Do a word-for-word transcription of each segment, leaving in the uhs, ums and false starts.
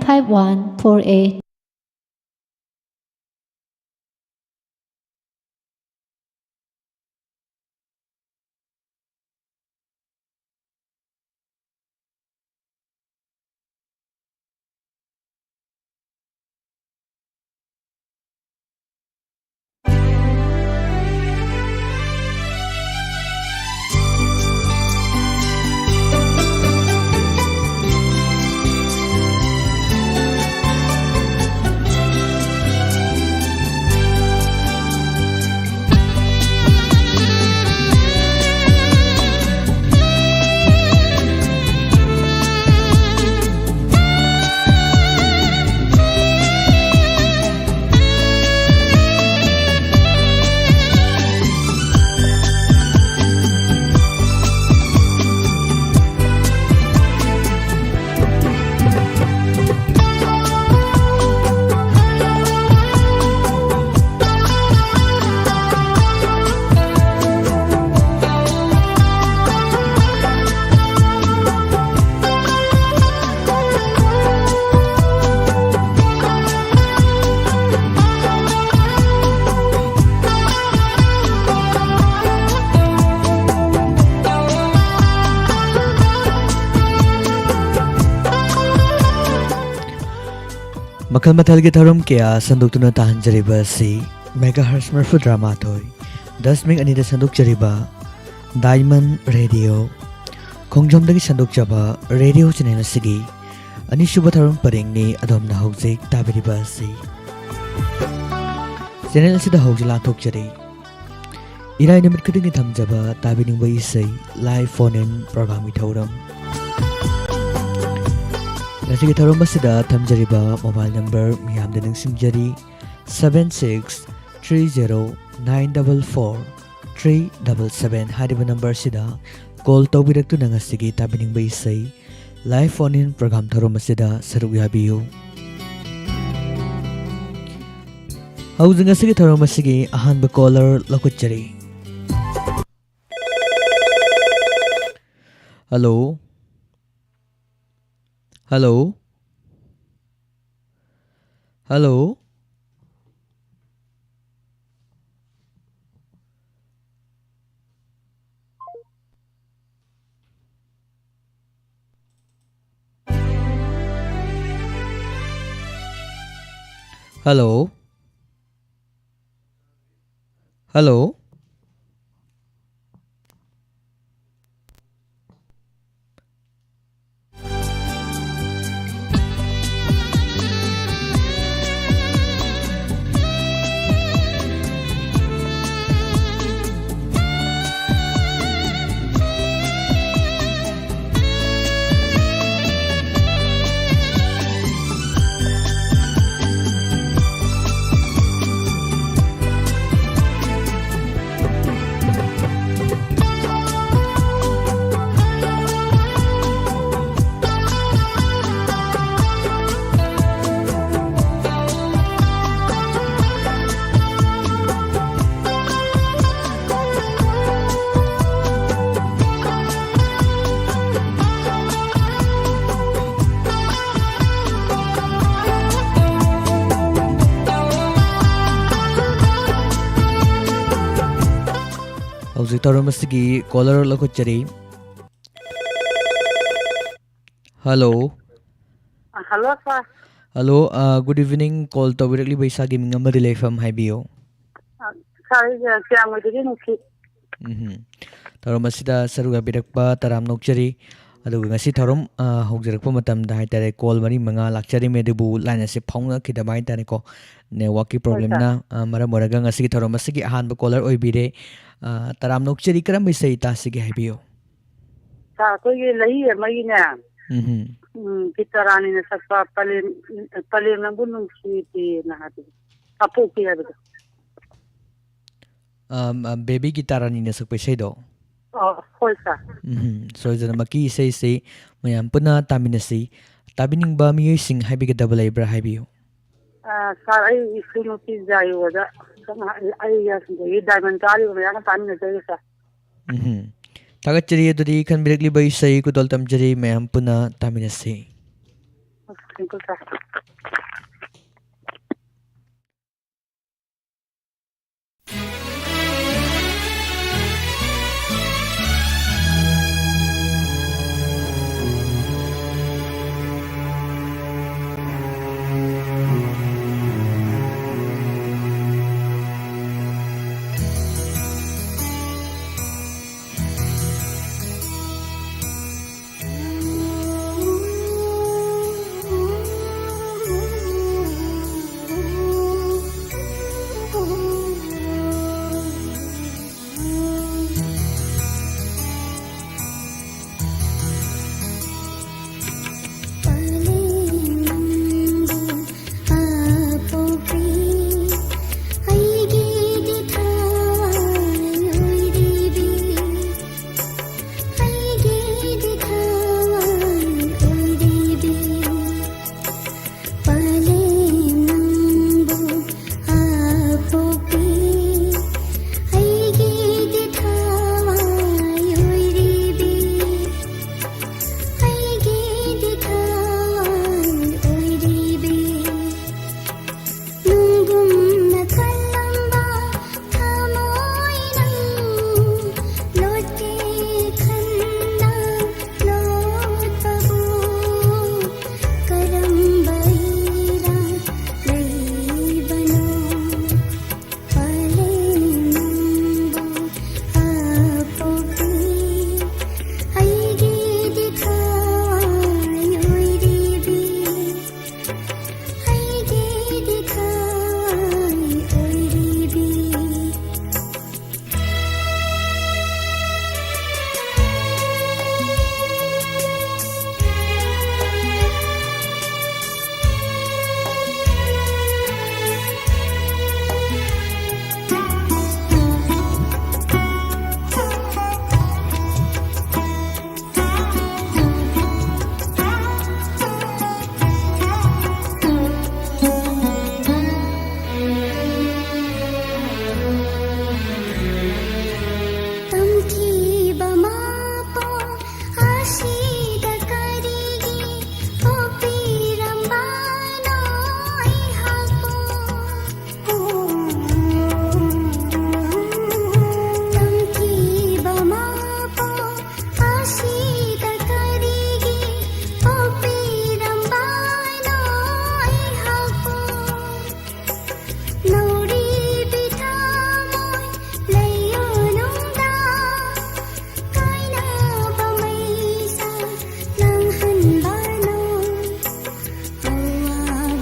five one four eight. ꯃꯈꯜ ꯃꯊꯦꯜꯒꯤ ꯊꯧꯔꯝ ꯀꯌꯥ ꯁꯟꯗꯣꯛꯇꯨꯅ ꯇꯥꯍꯟꯖꯔꯤꯕ ꯑꯁꯤ megahertz ꯃꯔꯤꯐꯨꯇꯔꯥ ꯃꯥꯊꯣꯏ ꯗꯁꯃꯤꯛ ꯑꯅꯤꯗ ꯁꯟꯗꯣꯛꯆꯔꯤꯕ Diamond Radio, ꯈꯣꯡꯖꯣꯝꯗꯒꯤ ꯁꯟꯗꯣꯛꯆꯕ radio channel ꯑꯁꯤꯒꯤ ꯑꯅꯤꯁꯨꯕ ꯊꯧꯔꯝ ꯄꯔꯦꯡꯅꯤ ꯑꯗꯣꯝꯅ ꯍꯧꯖꯤꯛ ꯇꯥꯕꯤꯔꯤꯕ ꯑꯁꯤ꯫ Channel ꯑꯁꯤꯗ ꯍꯧꯖꯤꯛ ꯂꯥꯟꯊꯣꯛꯆꯔꯤ꯫ ꯏꯔꯥꯏ ꯅꯨꯃꯤꯠ ꯈꯨꯗꯤꯡꯒꯤ ꯊꯝꯖꯕ ꯇꯥꯕꯤꯅꯤꯡꯕ ꯏꯁꯩ live phone in programꯒꯤ ꯊꯧꯔꯝ꯫ ꯉꯁꯤꯒꯤ ꯊꯧꯔꯝ ꯑꯁꯤꯗ ꯊꯝꯖꯔꯤꯕ mobile number ꯃꯤꯌꯥꯝꯗ ꯅꯤꯡꯁꯤꯡꯖꯔꯤ, seven six three zero nine double four three double seven ꯍꯥꯏꯔꯤꯕ number ꯑꯁꯤꯗ call ꯇꯧꯕꯤꯔꯛꯇꯨꯅ ꯉꯁꯤꯒꯤ ꯇꯥꯕꯤꯅꯤꯡꯕ ꯏꯁꯩ live phone in program ꯊꯧꯔꯝ ꯑꯁꯤꯗ ꯁꯔꯨꯛ ꯌꯥꯕꯤꯌꯨ꯫ ꯍꯧꯖꯤꯛ ꯉꯁꯤꯒꯤ ꯊꯧꯔꯝ ꯑꯁꯤꯒꯤ ꯑꯍꯥꯟꯕ caller ꯂꯧꯈꯠꯆꯔꯤ꯫ Hello? Hello? Hello? Hello? Hello? ꯍꯧꯖꯤꯛ ꯊꯧꯔꯝ ꯑꯁꯤꯒꯤ caller ꯂꯧꯈꯠꯆꯔꯤ꯫ Hello꯫ ꯑ, hello, sir꯫ Hello, ꯑ, good evening꯫ Call ꯇꯧꯕꯤꯔꯛꯂꯤꯕ ꯏꯁꯥꯒꯤ ꯃꯤꯡ ꯑꯃꯗꯤ ꯂꯩꯐꯝ ꯍꯥꯏꯕꯤꯌꯨ꯫ ꯑ, sir, ꯑꯩꯁꯦ ꯀꯌꯥꯝꯒꯩꯗꯒꯤ ꯅꯨꯡꯁꯤ꯫ ꯎꯝꯍꯨꯝ꯫ ꯊꯧꯔꯝ ꯑꯁꯤꯗ ꯁꯔꯨꯛ ꯌꯥꯕꯤꯔꯛꯄ ꯇꯔꯥꯝꯅ ꯑꯣꯛꯆꯔꯤ꯫ ꯑꯗꯨꯒ ꯉꯁꯤ ꯊꯧꯔꯝ, ꯑ, ꯍꯧꯖꯔꯛꯄ ꯃꯇꯝꯗ ꯍꯥꯏꯇꯥꯔꯦ, call ꯃꯔꯤ ꯃꯉꯥ ꯂꯥꯛꯆꯔꯝꯃꯤ, ꯑꯗꯨꯕꯨ line ꯑꯁꯤ ꯐꯥꯎꯅꯈꯤꯗꯕ ꯍꯥꯏꯇꯥꯔꯦꯀꯣ꯫ Networkꯀꯤ ꯍꯣꯏ, sir꯫ Problemꯅ, ꯑ, ꯃꯔꯝ ꯑꯣꯏꯔꯒ ꯉꯁꯤꯒꯤ ꯊꯧꯔꯝ ꯑꯁꯤꯒꯤ ꯑꯍꯥꯟꯕ caller ꯑꯣꯏꯕꯤꯔꯦ꯫ ꯑ, ꯇꯔꯥꯝꯅ ꯑꯣꯛꯆꯔꯤ, ꯀꯔꯝꯕ ꯏꯁꯩ ꯇꯥꯁꯤꯒꯦ ꯍꯥꯏꯕꯤꯌꯨ꯫ Sir, ꯑꯩꯈꯣꯏꯒꯤ ꯂꯍꯤ ꯑꯃꯒꯤꯅꯦ, ꯎꯝꯍꯨꯝ꯫ ꯎꯝ, ꯒꯤꯇꯥꯔꯥꯅꯤꯅ ꯁꯛꯄ ꯄꯂꯦꯝ, ꯄꯂꯦꯝ ꯅꯪꯕꯨ ꯅꯨꯡꯁꯤꯗꯦꯅ ꯍꯥꯏꯕꯗꯣ, ꯑꯄꯣꯛꯄꯤ ꯍꯥꯏꯕꯗꯣ꯫ ꯑꯝ, ꯑꯝ, ꯕꯦꯕꯤ ꯒꯤꯇꯥꯔꯥꯅꯤꯅ ꯁꯛꯄ ꯏꯁꯩꯗꯣ? ꯑꯣ, ꯍꯣꯏ, sir꯫ ꯎꯝꯍꯨꯝ꯫ ꯁꯣꯏꯗꯅꯃꯛꯀꯤ ꯏꯁꯩꯁꯤ ꯃꯌꯥꯝ ꯄꯨꯟꯅ ꯇꯥꯃꯤꯟꯅꯁꯤ꯫ ꯇꯥꯕꯤꯅꯤꯡꯕ ꯃꯤꯑꯣꯏꯁꯤꯡ ꯍꯥꯏꯕꯤꯒꯗꯕ ꯂꯩꯕ꯭ꯔꯥ ꯍꯥꯏꯕꯤꯌꯨ꯫ ꯑ, sir, ꯑꯩ ꯏꯁꯨ ꯅꯨꯄꯤ ꯖꯥꯏꯌꯣꯗ ꯈꯤꯇꯪ ꯍꯥꯏ-, ꯑꯩ ꯑꯁꯤꯗꯒꯤ diamond ꯆꯥꯔꯤꯕ ꯃꯌꯥꯝꯒ ꯆꯥꯃꯤꯟꯅꯖꯒꯦ, sir꯫ ꯎꯝꯍꯨꯝ꯫ ꯊꯥꯒꯠꯆꯔꯤ꯫ ꯑꯗꯨꯗꯤ ꯈꯟꯕꯤꯔꯛꯂꯤꯕ ꯏꯁꯩ ꯈꯨꯗꯣꯜ ꯇꯝꯖꯔꯤ, ꯃꯌꯥꯝ ꯄꯨꯟꯅ ꯇꯥꯃꯤꯟꯅꯁꯤ꯫ Thank you, sir꯫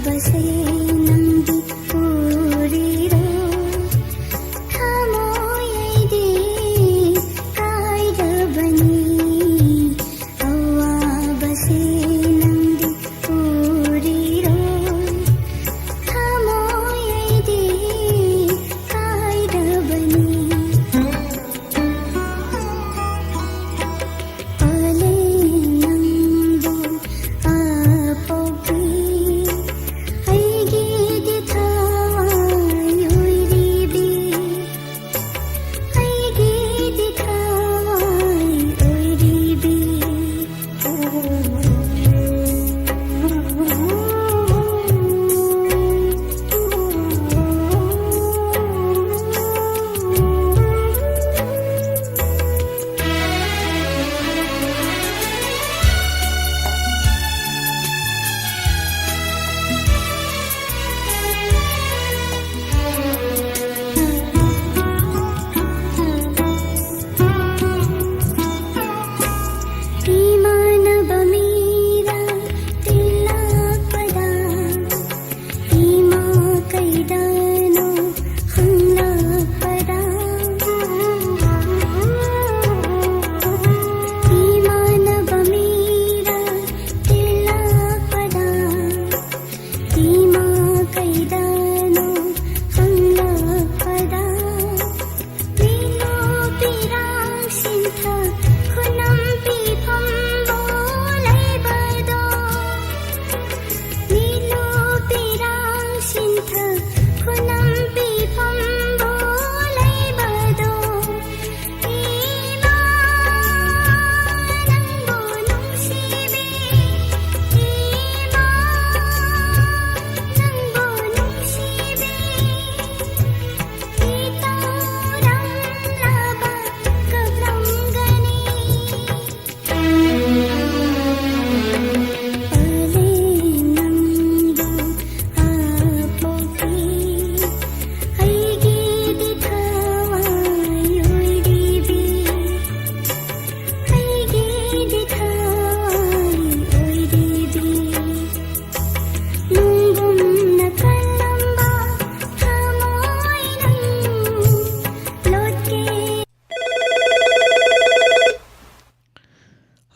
ꯕꯁꯦ ꯅꯪꯗꯤ ꯎꯔꯤꯔꯣ? ꯊꯃꯣꯏ ꯑꯩꯗꯤ ꯀꯥꯏꯔꯕꯅꯤ꯫ ꯑꯋꯥꯕꯁꯦ ꯅꯪꯗꯤ ꯎꯔꯤꯔꯣ? ꯊꯃꯣꯏ ꯑꯩꯗꯤ ꯀꯥꯏꯔꯕꯅꯤ꯫ ꯑꯂꯦ ꯅꯪꯕꯨ ꯑꯄꯣꯛꯄꯤ ꯑꯩꯒꯤ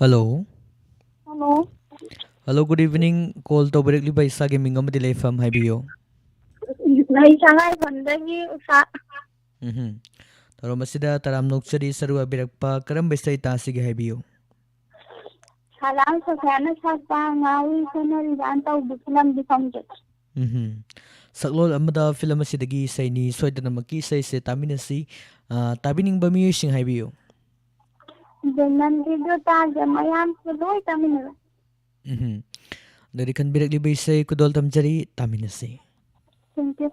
Hello. Hello. Hello, good evening. Call ꯇꯧꯕꯤꯔꯛꯂꯤꯕ ꯏꯁꯥꯒꯤ ꯃꯤꯡ ꯑꯃꯗꯤ ꯂꯩꯐꯝ ꯍꯥꯏꯕꯤꯌꯨ꯫ ꯑꯩ ꯁꯉꯥꯏꯌꯨꯝꯐꯝꯗꯒꯤ ꯎꯁꯥ꯫ ꯎꯝꯍꯨꯝ꯫ ꯊꯧꯔꯝ ꯑꯁꯤꯗ ꯇꯔꯥꯝꯅ ꯑꯣꯛꯆꯔꯤ, ꯁꯔꯨꯛ ꯌꯥꯕꯤꯔꯛꯄ꯫ ꯀꯔꯝꯕ ꯏꯁꯩ ꯇꯥꯁꯤꯒꯦ ꯍꯥꯏꯕꯤꯌꯨ? ꯁꯂꯥꯝ ꯁꯣꯐꯤꯌꯥꯅ ꯁꯛꯄ ꯉꯥꯎꯏ ꯁꯣꯟꯅꯔꯤꯕ ꯑꯅ ꯇꯧꯕ ꯐꯤꯂꯝꯗꯤ ꯈꯪꯗꯦ꯫ ꯎꯝꯍꯨꯝ꯫ ꯁꯛꯂꯣꯟ ꯑꯃꯗ ꯐꯤꯂꯝ ꯑꯁꯤꯗꯒꯤ ꯏꯁꯩꯅꯤ, ꯁꯣꯏꯗꯅꯃꯛꯀꯤ ꯏꯁꯩꯁꯦ ꯇꯥꯃꯤꯟꯅꯁꯤ꯫ ꯑꯥ, ꯇꯥꯕꯤꯅꯤꯡꯕ ꯃꯤꯑꯣꯏꯁꯤꯡ ꯍꯥꯏꯕꯤꯌꯨ꯫ ꯖꯦꯅꯟꯒꯤꯗꯣ ꯇꯥꯒꯦ, ꯃꯌꯥꯝꯁꯨ ꯂꯣꯏ ꯇꯥꯃꯤꯟꯅꯔꯣ꯫ ꯎꯝꯍꯨꯝ꯫ ꯑꯗꯨꯗꯤ ꯈꯟꯕꯤꯔꯛꯂꯤꯕ ꯏꯁꯩ ꯈꯨꯗꯣꯜ ꯇꯝꯖꯔꯤ, ꯇꯥꯃꯤꯟꯅꯁꯤ꯫ Thank you.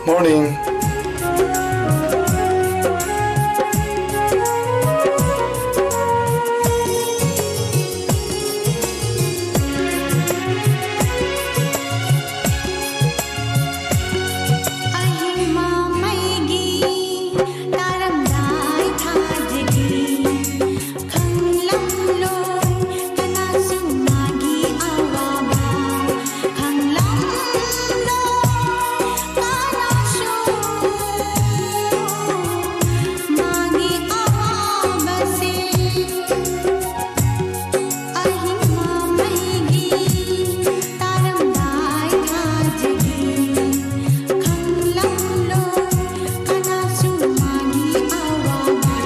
Morning. ꯑꯍꯤꯡ ꯃꯃꯩꯒꯤ ꯇꯥꯔꯝꯗꯥꯏ ꯊꯥꯖꯒꯤ ꯈꯪꯂꯝꯂꯣꯏ ꯀꯅꯥꯁꯨ ꯃꯥꯒꯤ ꯑꯋꯥꯕ꯫ ꯈꯪꯂꯝꯂꯣꯏ ꯀꯅꯥꯁꯨ ꯃꯥꯒꯤ ꯑꯋꯥꯕꯁꯦ꯫ ꯑꯍꯤꯡ ꯃꯃꯩꯒꯤ ꯇꯥꯔꯝꯗꯥꯏ ꯊꯥꯖꯒꯤ ꯈꯪꯂꯝꯂꯣꯏ ꯀꯅꯥꯁꯨ ꯃꯥꯒꯤ ꯑꯋꯥꯕ꯫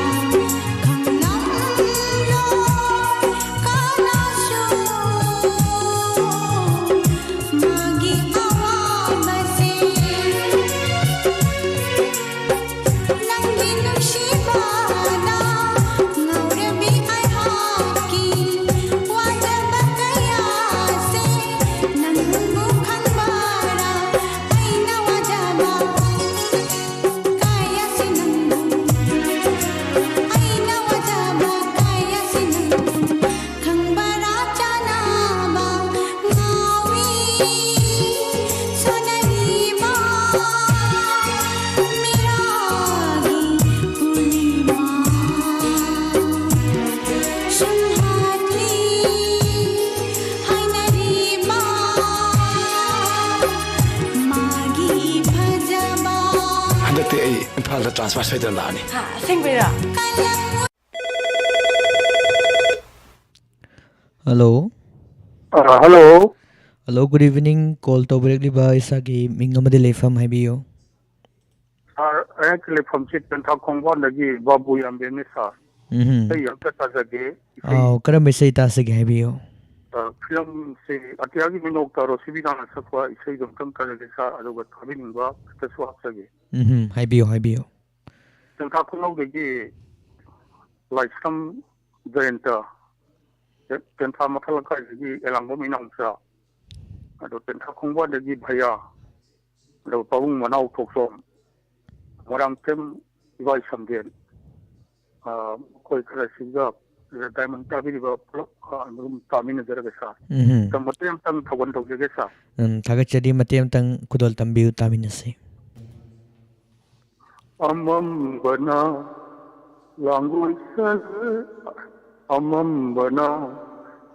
ꯈꯪꯂꯝꯂꯣꯏ ꯀꯅꯥꯁꯨ ꯃꯥꯒꯤ ꯑꯋꯥꯕꯁꯦ꯫ ꯅꯪꯒꯤ ꯅꯨꯡꯁꯤꯕꯅ ꯉꯥꯎꯔꯕꯤ ꯑꯩꯍꯥꯛꯀꯤ ꯋꯥꯖꯕ ꯀꯌꯥꯁꯦ꯫ ꯅꯪꯕꯨ ꯈꯪꯕꯔꯥ ꯑꯩꯅ ꯋꯥꯖꯕ ꯀꯌꯥꯁꯦ? ꯅꯪꯕꯨ ꯑꯩꯅ ꯋꯥꯖꯕ ꯀꯌꯥꯁꯦ? ꯅꯪꯕꯨ ꯈꯪꯕꯔꯥ ꯆꯥꯟꯅꯕ ꯉꯥꯎꯏ ꯁꯣꯟꯅꯔꯤꯕ ꯃꯤꯔꯥꯒꯤ ꯄꯨꯔꯅꯤꯃꯥ꯫ ꯁꯨꯝꯍꯠꯂꯤ ꯍꯥꯏꯅꯔꯤꯕ ꯃꯥꯒꯤ ꯐꯖꯕ꯫ ꯍꯟꯗꯛꯇꯤ ꯑꯩ ꯏꯝꯐꯥꯜꯗ transfer ꯁꯣꯏꯗꯅ ꯂꯥꯛꯑꯅꯤ꯫ ꯍꯥ, ꯑꯁꯦꯡꯕꯩꯔꯣ? ꯀꯂꯝ Hello꯫ ꯑ, hello꯫ Hello, good evening꯫ Call ꯇꯧꯕꯤꯔꯛꯂꯤꯕ ꯏꯁꯥꯒꯤ ꯃꯤꯡ ꯑꯃꯗꯤ ꯂꯩꯐꯝ ꯍꯥꯏꯕꯤꯌꯨ꯫ Sir, ꯑꯩꯍꯥꯛꯀꯤ ꯂꯩꯐꯝꯁꯤ ꯇꯦꯟꯊꯥ ꯈꯣꯡꯕꯥꯟꯗꯒꯤ ꯕꯥꯕꯨ ꯌꯥꯝꯕꯦꯝꯅꯤ, sir꯫ ꯎꯝꯍꯨꯝ꯫ ꯏꯁꯩ ꯑꯝꯇ ꯇꯥꯖꯒꯦ꯫ ꯏꯁꯩ, ꯑꯥꯎ, ꯀꯔꯝꯕ ꯏꯁꯩ ꯇꯥꯁꯤꯒꯦ ꯍꯥꯏꯕꯤꯌꯨ? ꯑ, filmꯁꯤ ꯑꯇꯤꯌꯥꯒꯤ ꯃꯤꯅꯣꯛꯇ ꯔꯣꯁꯤꯕꯤꯅꯥꯅ ꯁꯛꯄ ꯏꯁꯩꯗꯣ ꯑꯝꯇꯪ ꯇꯥꯖꯒꯦ, sir꯫ ꯑꯗꯨꯒ ꯊꯥꯕꯤꯅꯤꯡꯕ ꯈꯤꯇꯁꯨ ꯍꯥꯞꯆꯒꯦ꯫ ꯎꯝꯍꯨꯝ, ꯍꯥꯏꯕꯤꯌꯨ, ꯍꯥꯏꯕꯤꯌꯨ꯫ ꯇꯦꯟꯊꯥ ꯈꯨꯅꯧꯗꯒꯤ ꯂꯥꯏꯁ꯭ꯔꯝ ꯖꯌꯟꯇ, ꯇꯦꯟꯊꯥ ꯃꯈꯥ ꯂꯩꯀꯥꯏꯗꯒꯤ ꯑꯦꯂꯥꯡꯕꯝ ꯏꯅꯥꯎꯆꯥ, ꯑꯗꯣ ꯇꯦꯟꯊꯥ ꯈꯣꯡꯕꯥꯟꯗꯒꯤ ꯚꯩꯌꯥ, ꯑꯗꯨꯒ ꯄꯥꯕꯨꯡ ꯃꯅꯥꯎ ꯊꯣꯛꯆꯣꯝ, ꯃꯣꯏꯔꯥꯡꯊꯦꯝ ꯏꯕꯥꯏ ꯁꯝꯗꯦꯟ, ꯑ, ꯃꯈꯣꯏ ꯈꯔꯁꯤꯒ ꯗꯥꯏꯃꯟ ꯇꯥꯕꯤꯔꯤꯕ ꯄꯨꯂꯞ, ꯑ, ꯑꯗꯨꯝ ꯇꯥꯃꯤꯟꯅꯖꯔꯒꯦ ꯁꯥꯔ꯫ ꯎꯝ꯫ ꯁꯥꯔ, ꯃꯇꯦꯛ ꯑꯃꯇꯪ ꯊꯧꯒꯜ ꯇꯧꯖꯒꯦ ꯁꯥꯔ꯫ ꯎꯝ, ꯊꯥꯒꯠꯆꯔꯤ꯫ ꯃꯇꯦꯛ ꯑꯃꯇꯪ ꯈꯨꯗꯣꯜ ꯇꯝꯕꯤꯌꯨ, ꯇꯥꯃꯤꯟꯅꯁꯤ꯫ ꯑꯃꯝꯕꯅ ꯂꯥꯡꯒꯣꯏ ꯆꯜ-, ꯑꯃꯝꯕꯅ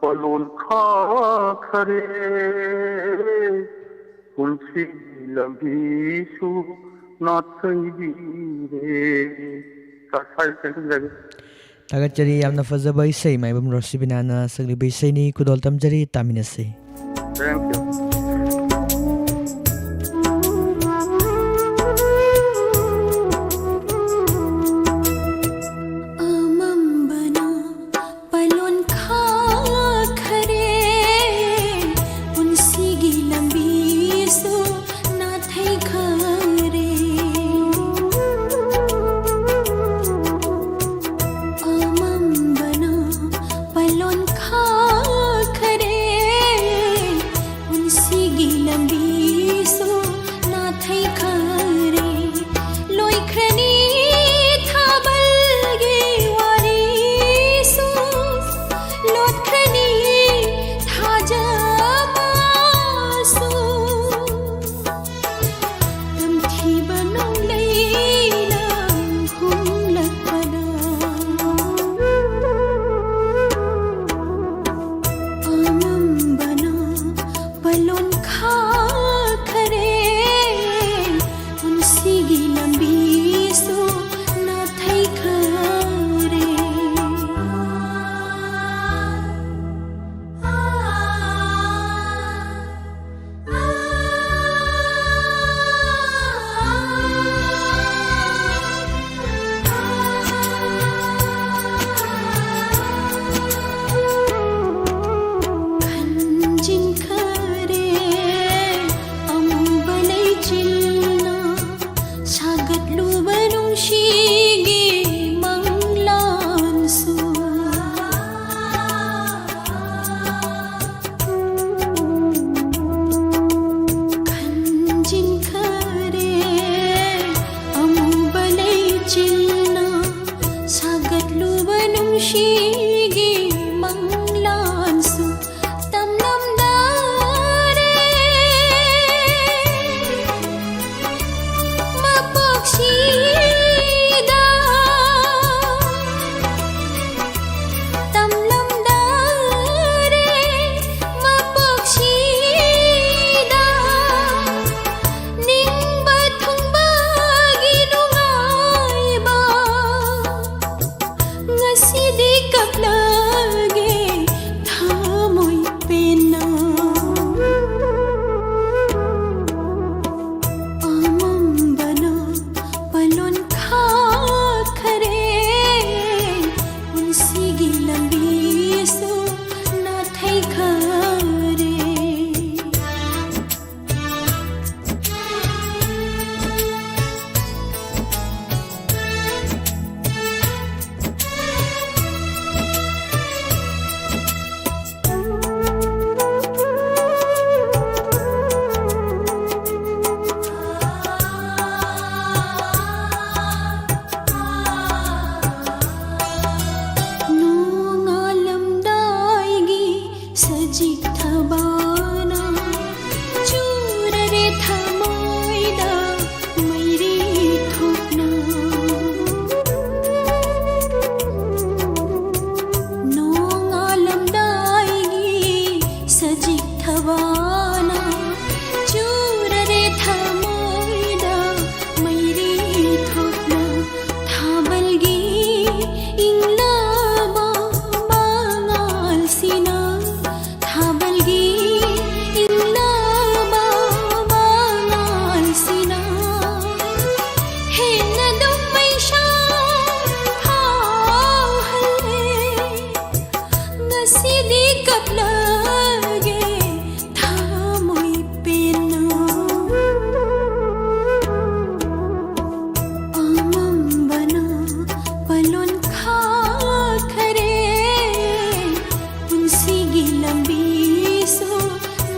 ꯄꯥꯂꯣꯟ ꯈꯥꯈꯔꯦ, ꯄꯨꯟꯁꯤ ꯂꯝꯕꯤꯁꯨ ꯅꯥꯊꯩꯕꯤꯔꯦ꯫ ꯁꯥꯔ, ꯁꯥꯔ, ꯊꯦꯡꯖꯒꯦ꯫ ꯊꯥꯒꯠꯆꯔꯤ꯫ ꯌꯥꯝꯅ ꯐꯖꯕ ꯏꯁꯩ, ꯃꯥꯏꯕꯝ ꯔꯣꯁꯤꯕꯤꯅꯥꯅ ꯁꯛꯂꯤꯕ ꯏꯁꯩꯅꯤ꯫ ꯈꯨꯗꯣꯜ ꯇꯝꯖꯔꯤ, ꯇꯥꯃꯤꯟꯅꯁꯤ꯫ Thank you. ꯑꯃꯝꯕꯅ ꯄꯥꯂꯣꯟ ꯈꯥꯈꯔꯦ, ꯄꯨꯟꯁꯤꯒꯤ ꯂꯝꯕꯤꯁꯨ ꯅꯥꯊꯩꯈꯔꯦ꯫ ꯑꯃꯝꯕꯅ ꯄꯥꯂꯣꯟ ꯈꯥꯈꯔꯦ, ꯁꯤꯒꯤ ꯃꯪꯂꯥꯟꯁꯨ ꯇꯝꯂꯝꯗꯥꯔꯦ꯫ ꯃꯄꯣꯛꯁꯤꯗ ꯇꯝꯂꯝꯗꯥꯔꯦ꯫ ꯃꯄꯣꯛꯁꯤꯗ ꯅꯤꯡꯕ ꯊꯨꯡꯕꯒꯤ ꯅꯨꯡꯉꯥꯏꯕ ꯉꯁꯤꯗꯤ ꯀꯞꯂꯒꯦ ꯊꯃꯣꯏ ꯄꯦꯟꯅ꯫ ꯑꯃꯝꯕꯅ ꯄꯥꯂꯣꯟ ꯈꯥꯛꯈꯔꯦ, ꯄꯨꯟꯁꯤꯒꯤ ꯂꯝꯕꯤꯁꯨ ꯅꯥꯊꯩꯈꯔꯦ꯫ ꯅꯣꯡꯉꯥꯜꯂꯝꯗꯥꯏꯒꯤ ꯁꯖꯤꯛ ꯊꯕꯥꯅ ꯆꯨꯔꯔꯦ ꯊꯃꯣꯏꯗ ꯃꯩꯔꯤ ꯊꯣꯛꯅ꯫ ꯅꯣꯡꯉꯥꯜꯂꯝꯗꯥꯏꯒꯤ ꯁꯖꯤꯛ ꯊꯕꯥꯅ ꯆꯨꯔꯔꯦ ꯊꯃꯣꯏꯗ ꯃꯩꯔꯤ ꯊꯣꯛꯅ꯫ ꯊꯥꯕꯜꯒꯤ ꯏꯪꯂꯕ ꯃꯉꯥꯜꯁꯤꯅ, ꯊꯥꯕꯜꯒꯤ ꯏꯪꯂꯕ ꯃꯉꯥꯜꯁꯤꯅ ꯍꯦꯟꯅ ꯑꯗꯨꯝ ꯃꯩꯁꯥ ꯐꯥꯎꯍꯜꯂꯦ꯫ ꯉꯁꯤꯗꯤ ꯀꯞꯂꯒꯦ ꯊꯃꯣꯏ ꯄꯦꯟꯅ꯫ ꯑꯃꯝꯕꯅ ꯄꯥꯂꯣꯟ ꯈꯥꯛꯈꯔꯦ, ꯄꯨꯟꯁꯤꯒꯤ ꯂꯝꯕꯤꯁꯨ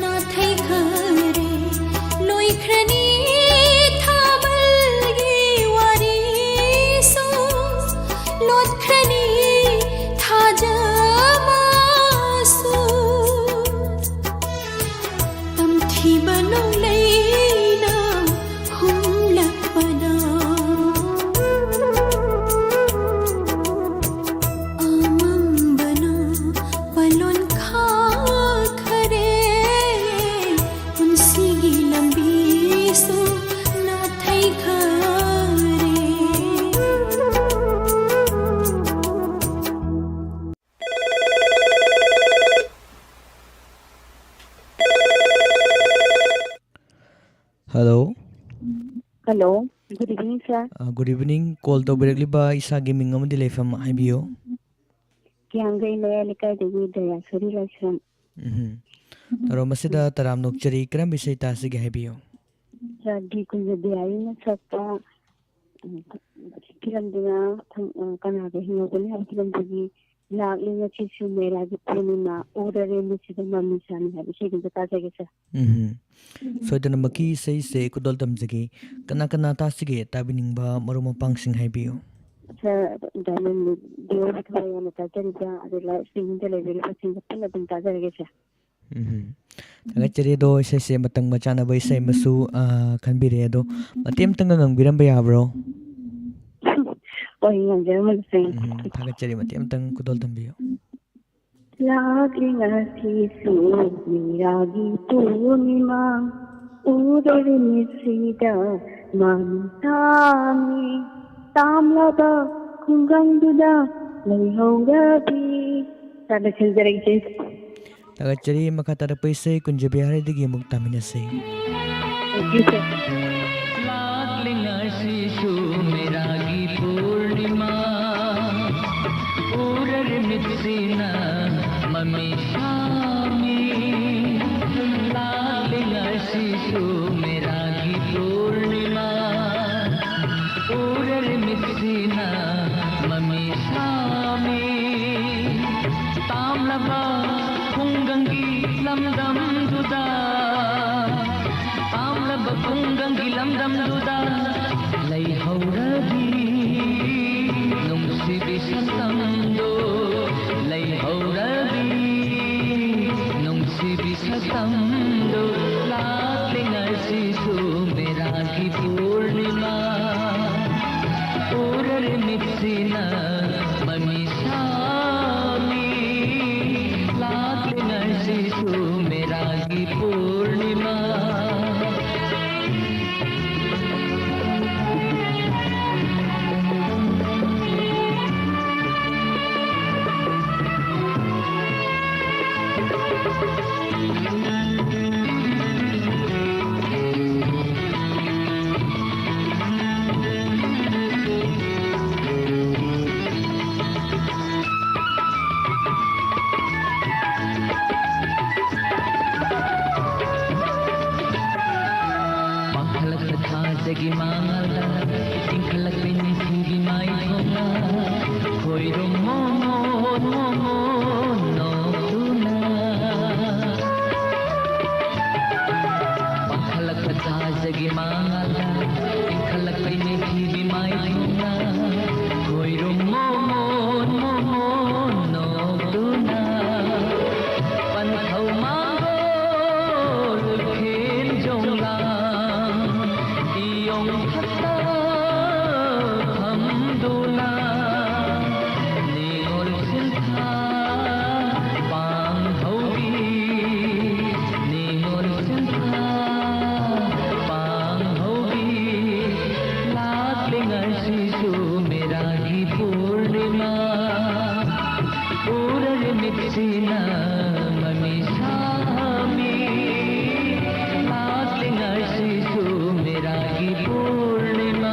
ꯅꯥꯊꯩꯈꯔꯦ꯫ ꯂꯣꯏꯈ꯭ꯔꯅꯤ ꯊꯥꯕꯜꯒꯤ ꯋꯥꯔꯤꯁꯨ, ꯂꯣꯠꯈ꯭ꯔꯅꯤ ꯊꯥꯖꯕꯁꯨ ꯇꯝꯊꯤꯕ ꯅꯣꯡꯂꯩꯅ ꯍꯨꯝꯂꯛꯄꯗ ꯑꯃꯝꯕꯅ ꯄꯥꯂꯣꯟ ꯈꯥꯈꯔꯦ, ꯄꯨꯟꯁꯤꯒꯤ ꯂꯝꯕꯤꯁꯨ ꯅꯥꯊꯩꯈꯔꯦ꯫ Hello. Hello, good evening, sir. ꯑ, good evevening. Call ꯇꯧꯕꯤꯔꯛꯂꯤꯕ ꯏꯁꯥꯒꯤ ꯃꯤꯡ ꯑꯃꯗꯤ ꯂꯩꯐꯝ ꯍꯥꯏꯕꯤꯌꯨ꯫ ꯀꯤꯌꯥꯡꯒꯩ ꯃꯌꯥꯏ ꯂꯩꯀꯥꯏꯗꯒꯤ ꯗꯌꯥꯁꯣꯔꯤ ꯂꯥꯏꯁ꯭ꯔꯝ꯫ ꯎꯝꯍꯨꯝ꯫ ꯇꯔꯥꯝ ꯑꯁꯤꯗ ꯇꯔꯥꯝꯅ ꯑꯣꯛꯆꯔꯤ꯫ ꯀꯔꯝꯕ ꯏꯁꯩ ꯇꯥꯁꯤꯒꯦ ꯍꯥꯏꯕꯤꯌꯨ꯫ ꯁꯥꯔ ꯗꯤ ꯀꯨꯟꯖꯕꯤꯍꯥꯔꯤꯅ ꯁꯛꯄ, ꯎꯝ, ꯐꯤꯂꯝꯗꯨꯅ ꯊꯪ-, ꯑ, ꯀꯅꯥꯒ ꯍꯤꯡꯉꯧꯒꯅꯤ ꯍꯥꯏꯕ ꯐꯤꯂꯝꯗꯨꯒꯤ ꯂꯥꯛꯂꯤ ꯉꯁꯤꯁꯨ ꯃꯦꯔꯥꯒꯤ ꯄꯨꯔꯅꯤꯃꯥ, ꯎꯔꯔꯦ ꯃꯤꯠꯁꯤꯗ ꯃꯃꯤ ꯁꯥꯃꯤ ꯍꯥꯏꯕ ꯏꯁꯩꯗꯨ ꯑꯝꯇ ꯇꯥꯖꯒꯦ, ꯁꯥꯔ꯫ ꯎꯝꯍꯨꯝ꯫ ꯁꯣꯏꯗꯅꯃꯛꯀꯤ ꯏꯁꯩꯁꯦ ꯈꯨꯗꯣꯜ ꯇꯝꯖꯒꯦ꯫ ꯀꯅꯥ ꯀꯅꯥ ꯇꯥꯁꯤꯒꯦ? ꯇꯥꯕꯤꯅꯤꯡꯕ ꯃꯔꯨꯞ ꯃꯄꯥꯡꯁꯤꯡ ꯍꯥꯏꯕꯤꯌꯨ꯫ ꯁꯥꯔ, ꯗꯥꯏꯃꯟ ꯔꯦꯗꯤꯑꯣꯒꯤ ꯊꯋꯥꯏ ꯌꯥꯎꯅ ꯇꯥꯖꯔꯤꯕ, ꯑꯗꯨ ꯂꯥꯏꯚ ꯁ꯭ꯇ꯭ꯔꯤꯃꯤꯡꯗ ꯂꯩꯕꯤꯔꯤꯕꯁꯤꯡꯒ ꯄꯨꯟꯅ ꯑꯗꯨꯝ ꯇꯥꯖꯔꯒꯦ, ꯁꯥꯔ꯫ ꯎꯝꯍꯨꯝ꯫ ꯊꯥꯒꯠꯆꯔꯤ꯫ ꯑꯗꯣ ꯏꯁꯩꯁꯦ ꯃꯇꯝꯒ ꯆꯥꯟꯅꯕ ꯏꯁꯩ ꯑꯃꯁꯨ, ꯑ, ꯈꯟꯕꯤꯔꯦ꯫ ꯑꯗꯣ ꯃꯇꯦꯛ ꯑꯃꯇꯪꯒ ꯉꯪꯕꯤꯔꯝꯕ ꯌꯥꯕ꯭ꯔꯣ? ꯍꯣꯏ, ꯉꯪꯖꯔꯝꯃꯒꯦ, ꯁꯥꯔ꯫ ꯎꯝ, ꯊꯥꯒꯠꯆꯔꯤ꯫ ꯃꯇꯦꯛ ꯑꯃꯇꯪ ꯈꯨꯗꯣꯜ ꯇꯝꯕꯤꯌꯨ꯫ ꯂꯥꯛꯂꯤ ꯉꯁꯤꯁꯨ ꯃꯦꯔꯥꯒꯤ ꯄꯨꯔꯅꯤꯃꯥ, ꯎꯗꯣꯔꯤ ꯃꯤꯠꯁꯤꯗ ꯃꯃꯤ ꯁꯥꯃꯤ, ꯇꯥꯝꯂꯕ ꯈꯨꯡꯒꯪꯗꯨꯗ ꯂꯩꯍꯧꯔꯕꯤ꯫ ꯁꯥꯔ, ꯂꯣꯏꯁꯤꯟꯖꯔꯒꯦ꯫ ꯊꯥꯒꯠꯆꯔꯤ꯫ ꯃꯈꯥ ꯇꯥꯔꯛꯄ ꯏꯁꯩ ꯀꯨꯟꯖꯕꯤꯍꯥꯔꯤꯗꯒꯤ ꯑꯃꯨꯛ ꯇꯥꯃꯤꯟꯅꯁꯤ꯫ Thank you, sir. ꯂꯥꯛꯂꯤ ꯉꯁꯤꯁꯨ ꯃꯦꯔꯥꯒꯤ ꯄꯨꯔꯅꯤꯃꯥ, ꯎꯔꯔꯦ ꯃꯤꯠꯁꯤꯅ ꯃꯃꯤ ꯁꯥꯃꯤ꯫ ꯂꯥꯛꯂꯤ ꯉꯁꯤꯁꯨ ꯃꯦꯔꯥꯒꯤ ꯄꯨꯔꯅꯤꯃꯥ, ꯎꯔꯔꯦ ꯃꯤꯠꯁꯤꯅ ꯃꯃꯤ ꯁꯥꯃꯤ꯫ ꯇꯥꯝꯂꯕ ꯈꯨꯡꯒꯪꯒꯤ ꯂꯝꯗꯝꯗꯨꯗ, ꯇꯥꯝꯂꯕ ꯈꯨꯡꯒꯪꯒꯤ ꯂꯝꯗꯝꯗꯨꯗ ꯂꯩꯍꯧꯔꯕꯤ ꯅꯨꯡꯁꯤꯕꯤ ꯁꯛꯇꯝꯗꯣ꯫ ꯈꯣꯏꯔꯨꯝꯃꯣ ꯃꯣꯃꯣꯟ ꯃꯣꯃꯣꯟ ꯅꯣꯛꯇꯨꯅ꯫ ꯄꯥꯡꯈꯠꯂꯛꯄ ꯊꯥꯖꯒꯤ ꯃꯉꯥꯜꯗ ꯏꯟꯈꯠꯂꯛꯄꯩ ꯃꯤꯊꯤꯕꯤ ꯃꯥꯏꯊꯣꯡꯅ ꯈꯣꯏꯔꯨꯝꯃꯣ ꯃꯣꯃꯣꯟ ꯃꯣꯃꯣꯟ ꯅꯣꯛꯇꯨꯅ꯫ ꯄꯟꯊꯧ ꯃꯥꯡꯒꯣꯜ ꯈꯦꯟꯖꯣꯡ ꯂꯥꯡ ꯏꯌꯣꯡ ꯊꯛꯇ ꯐꯝꯗꯨꯅ ꯅꯤꯉꯣꯜ ꯁꯤꯟꯊꯥ ꯄꯥꯡꯍꯧꯔꯤ꯫ ꯅꯤꯉꯣꯜ ꯁꯤꯟꯊꯥ ꯄꯥꯡꯍꯧꯔꯤ꯫ ꯂꯥꯛꯂꯤ ꯉꯁꯤꯁꯨ ꯃꯦꯔꯥꯒꯤ ꯄꯨꯔꯅꯤꯃꯥ꯫ ꯎꯔꯔꯦ ꯃꯤꯠꯁꯤꯅ ꯃꯃꯤ ꯁꯥꯃꯤ꯫ ꯂꯥꯛꯂꯤ ꯉꯁꯤꯁꯨ ꯃꯦꯔꯥꯒꯤ ꯄꯨꯔꯅꯤꯃꯥ꯫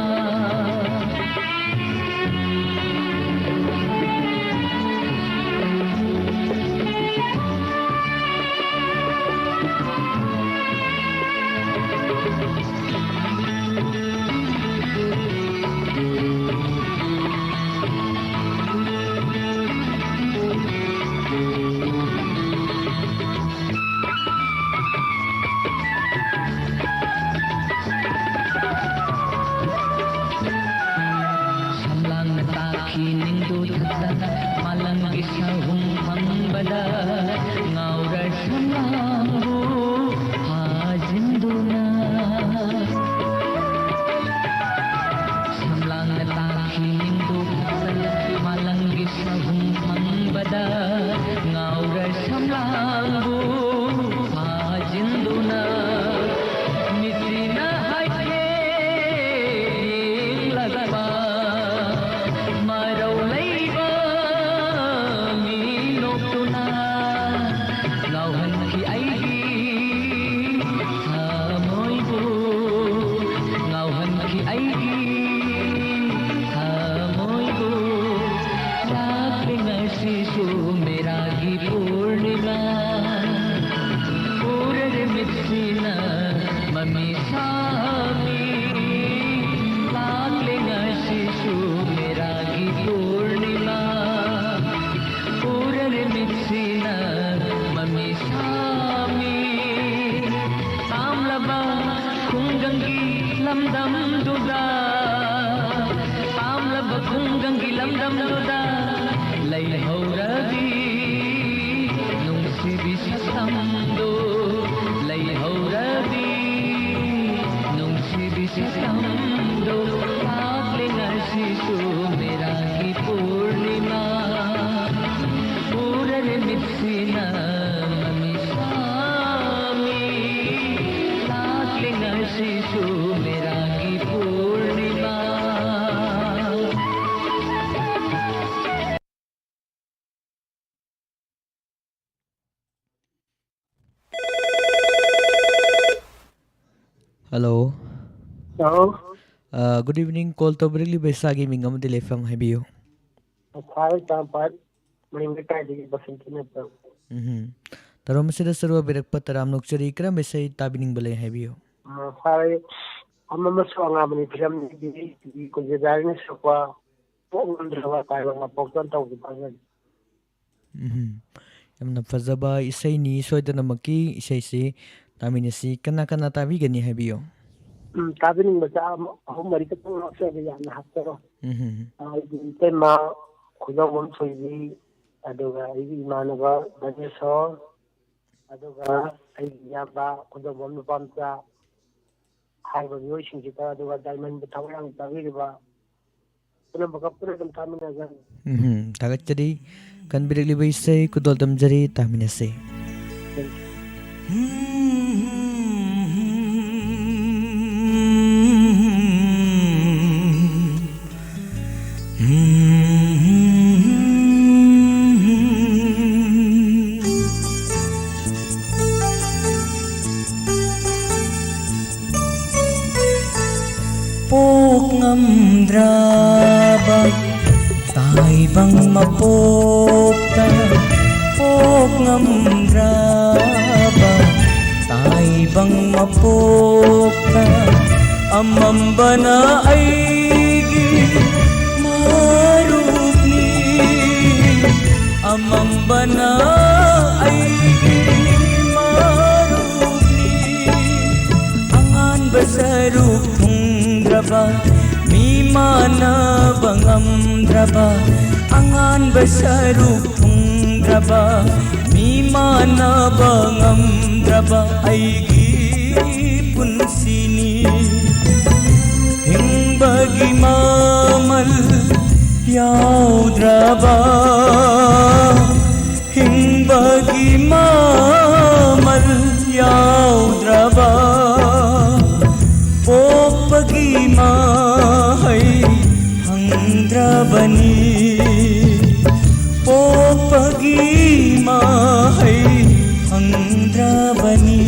ꯁꯝꯂꯥꯡꯅ ꯇꯥꯛꯈꯤ ꯅꯤꯡꯗꯨ ꯊꯛꯇ ꯃꯥꯂꯪꯒꯤ ꯁꯍꯨꯝ ꯐꯪꯕꯗ ꯉꯥꯎꯔ ꯁꯝꯂꯥꯡꯕꯨ ꯐꯥꯖꯤꯟꯗꯨꯅ꯫ ꯁꯝꯂꯥꯡꯅ ꯇꯥꯛꯈꯤ ꯅꯤꯡꯗꯨ ꯊꯛꯇ ꯃꯥꯂꯪꯒꯤ ꯁꯍꯨꯝ ꯐꯪꯕꯗ ꯉꯥꯎꯔ ꯁꯝꯂꯥꯡꯕꯨ ꯐꯥꯖꯤꯟꯗꯨꯅ ꯃꯤꯠꯁꯤꯅ ꯍꯥꯏꯐꯦꯠ ꯌꯦꯡꯂꯛꯄ ꯃꯔꯧ ꯂꯩꯕ ꯃꯤ ꯅꯣꯛꯇꯨꯅ ꯉꯥꯎꯍꯟꯈꯤ ꯑꯩ ꯂꯝꯗꯨꯗ ꯂꯩꯍꯧꯔꯗꯤ ꯅꯨꯡꯁꯤꯕꯤ ꯁꯛꯇꯝꯗꯣ, ꯂꯩꯍꯧꯔꯗꯤ ꯅꯨꯡꯁꯤꯕꯤ ꯁꯛꯇꯝꯗꯣ, ꯂꯥꯛꯂꯦ ꯉꯁꯤꯁꯨ ꯃꯦꯔꯥꯒꯤ ꯄꯨꯔꯅꯤꯃꯥ꯫ ꯎꯔꯔꯦ ꯃꯤꯠꯁꯤꯅ ꯃꯃꯤꯁꯥꯃꯤ, ꯂꯥꯛꯂꯦ ꯉꯁꯤꯁꯨ ꯃꯦꯔꯥꯒꯤ ꯄꯨꯔꯅꯤꯃꯥ꯫ Hello. Hello. Uh, good evening. Call ꯇꯧꯕꯤꯔꯛꯂꯤꯕ ꯏꯁꯥꯒꯤ ꯃꯤꯡ ꯑꯃꯗꯤ ꯂꯩꯐꯝ ꯍꯥꯏꯕꯤꯌꯨ꯫ ꯁꯥꯔ, ꯇꯔꯥꯅꯤꯄꯥꯟ ꯃꯅꯤꯡ ꯂꯩꯀꯥꯏꯗꯒꯤ ꯕꯁꯟꯇꯤꯅ ꯇꯧ꯫ ꯎꯝ꯫ ꯊꯧꯔꯝ ꯑꯁꯤꯗ ꯁꯔꯨꯛ ꯌꯥꯕꯤꯔꯛꯄ ꯇꯔꯥꯝꯅ ꯑꯣꯛꯆꯔꯤ꯫ ꯀꯔꯝꯕ ꯏꯁꯩ ꯇꯥꯕꯤꯅꯤꯡꯕ ꯂꯩ ꯍꯥꯏꯕꯤꯌꯨ꯫ ꯑ, ꯁꯥꯔ, ꯑꯩ ꯑꯃ ꯑꯃꯁꯨ ꯑꯉꯥꯡꯕꯅꯤ ꯐꯤꯂꯝꯗꯒꯤ ꯀꯨꯟꯖꯕꯤꯅ ꯁꯛꯄ ꯄꯣꯛ ꯉꯝꯗ꯭ꯔꯕ ꯇꯥꯏꯕꯪ ꯃꯄꯣꯛꯇ ꯇꯧꯈꯤꯕ ꯑꯃꯅꯤ꯫ ꯎꯝ꯫ ꯌꯥꯝꯅ ꯐꯖꯕ ꯏꯁꯩꯅꯤ꯫ ꯁꯣꯏꯗꯅꯃꯛꯀꯤ ꯏꯁꯩꯁꯤ ꯇꯥꯃꯤꯟꯅꯁꯤ꯫ ꯀꯅꯥ ꯀꯅꯥ ꯇꯥꯕꯤꯒꯅꯤ ꯍꯥꯏꯕꯤꯌꯨ꯫ ꯎꯝ, ꯇꯥꯕꯤꯅꯤꯡꯕꯁꯦ ꯑꯃ, ꯑꯍꯨꯝ ꯃꯔꯤ ꯈꯛꯇꯪ ꯉꯥꯛꯆꯒꯦ, ꯌꯥꯝꯅ ꯍꯥꯞꯆꯔꯣꯏ꯫ ꯎꯝ꯫ ꯑꯩꯒꯤ ꯏꯇꯩꯃ ꯈꯨꯖꯧꯕꯝ ꯊꯣꯏꯕꯤ, ꯑꯗꯨꯒ ꯑꯩꯒꯤ ꯏꯃꯥꯟꯅꯕ ꯙꯅꯦꯁꯣꯔ, ꯑꯗꯨꯒ ꯑꯩꯒꯤ ꯏꯌꯥꯝꯕ ꯈꯨꯖꯧꯕꯝ ꯅꯨꯄꯥ ꯃꯆꯥ ꯍꯥꯏꯔꯤꯕ ꯃꯤꯑꯣꯏꯁꯤꯡꯁꯤꯗ, ꯑꯗꯨꯒ ꯗꯥꯏꯃꯟꯕꯨ ꯊꯋꯥꯏ ꯌꯥꯝꯅ ꯇꯥꯕꯤꯔꯤꯕ ꯄꯨꯝꯅꯃꯛꯀ ꯄꯨꯟꯅ ꯑꯗꯨꯝ ꯇꯥꯃꯤꯟꯅꯖꯔꯤ꯫ ꯎꯝ, ꯊꯥꯒꯠꯆꯔꯤ꯫ ꯀꯟꯕꯤꯔꯛꯂꯤꯕ ꯏꯁꯩ ꯈꯨꯗꯣꯜ ꯇꯝꯖꯔꯤ, ꯇꯥꯃꯤꯟꯅꯁꯤ꯫ ꯄꯣꯛ ꯉꯝꯗ꯭ꯔꯕ ꯇꯥꯏꯕꯪ ꯃꯄꯣꯛꯇ, ꯄꯣꯛ ꯉꯝꯗ꯭ꯔꯕ ꯇꯥꯏꯕꯪ ꯃꯄꯣꯛꯇ, ꯑꯃꯝꯕꯅ ꯑꯩꯒꯤ ꯃꯔꯨꯞꯅꯤ, ꯑꯃꯝꯕꯅ ꯑꯩꯒꯤ ꯃꯔꯨꯞꯅꯤ꯫ ꯑꯉꯥꯟꯕ ꯁꯔꯨꯛ ꯊꯨꯡꯗ꯭ꯔꯕ, ꯃꯤ ꯃꯥꯟꯅꯕ ꯉꯝꯗ꯭ꯔꯕ, ꯐꯪꯗ꯭ꯔꯕ, ꯑꯉꯥꯟꯕ ꯁꯔꯨꯛ ꯐꯪꯗ꯭ꯔꯕ, ꯃꯤ ꯃꯥꯟꯅꯕ ꯉꯝꯗ꯭ꯔꯕ ꯑꯩꯒꯤ ꯄꯨꯟꯁꯤꯅꯤ꯫ ꯍꯤꯡꯕꯒꯤ ꯃꯃꯜ ꯌꯥꯎꯗ꯭ꯔꯕ, ꯍꯤꯡꯕꯒꯤ ꯃꯃꯜ ꯌꯥꯎꯗ꯭ꯔꯕ, ꯄꯣꯛꯄꯒꯤ ꯃꯍꯩ ꯐꯪꯗ꯭ꯔꯕꯅꯤ, ꯄꯣꯛꯄꯒꯤ ꯃꯍꯩ ꯐꯪꯗ꯭ꯔꯕꯅꯤ꯫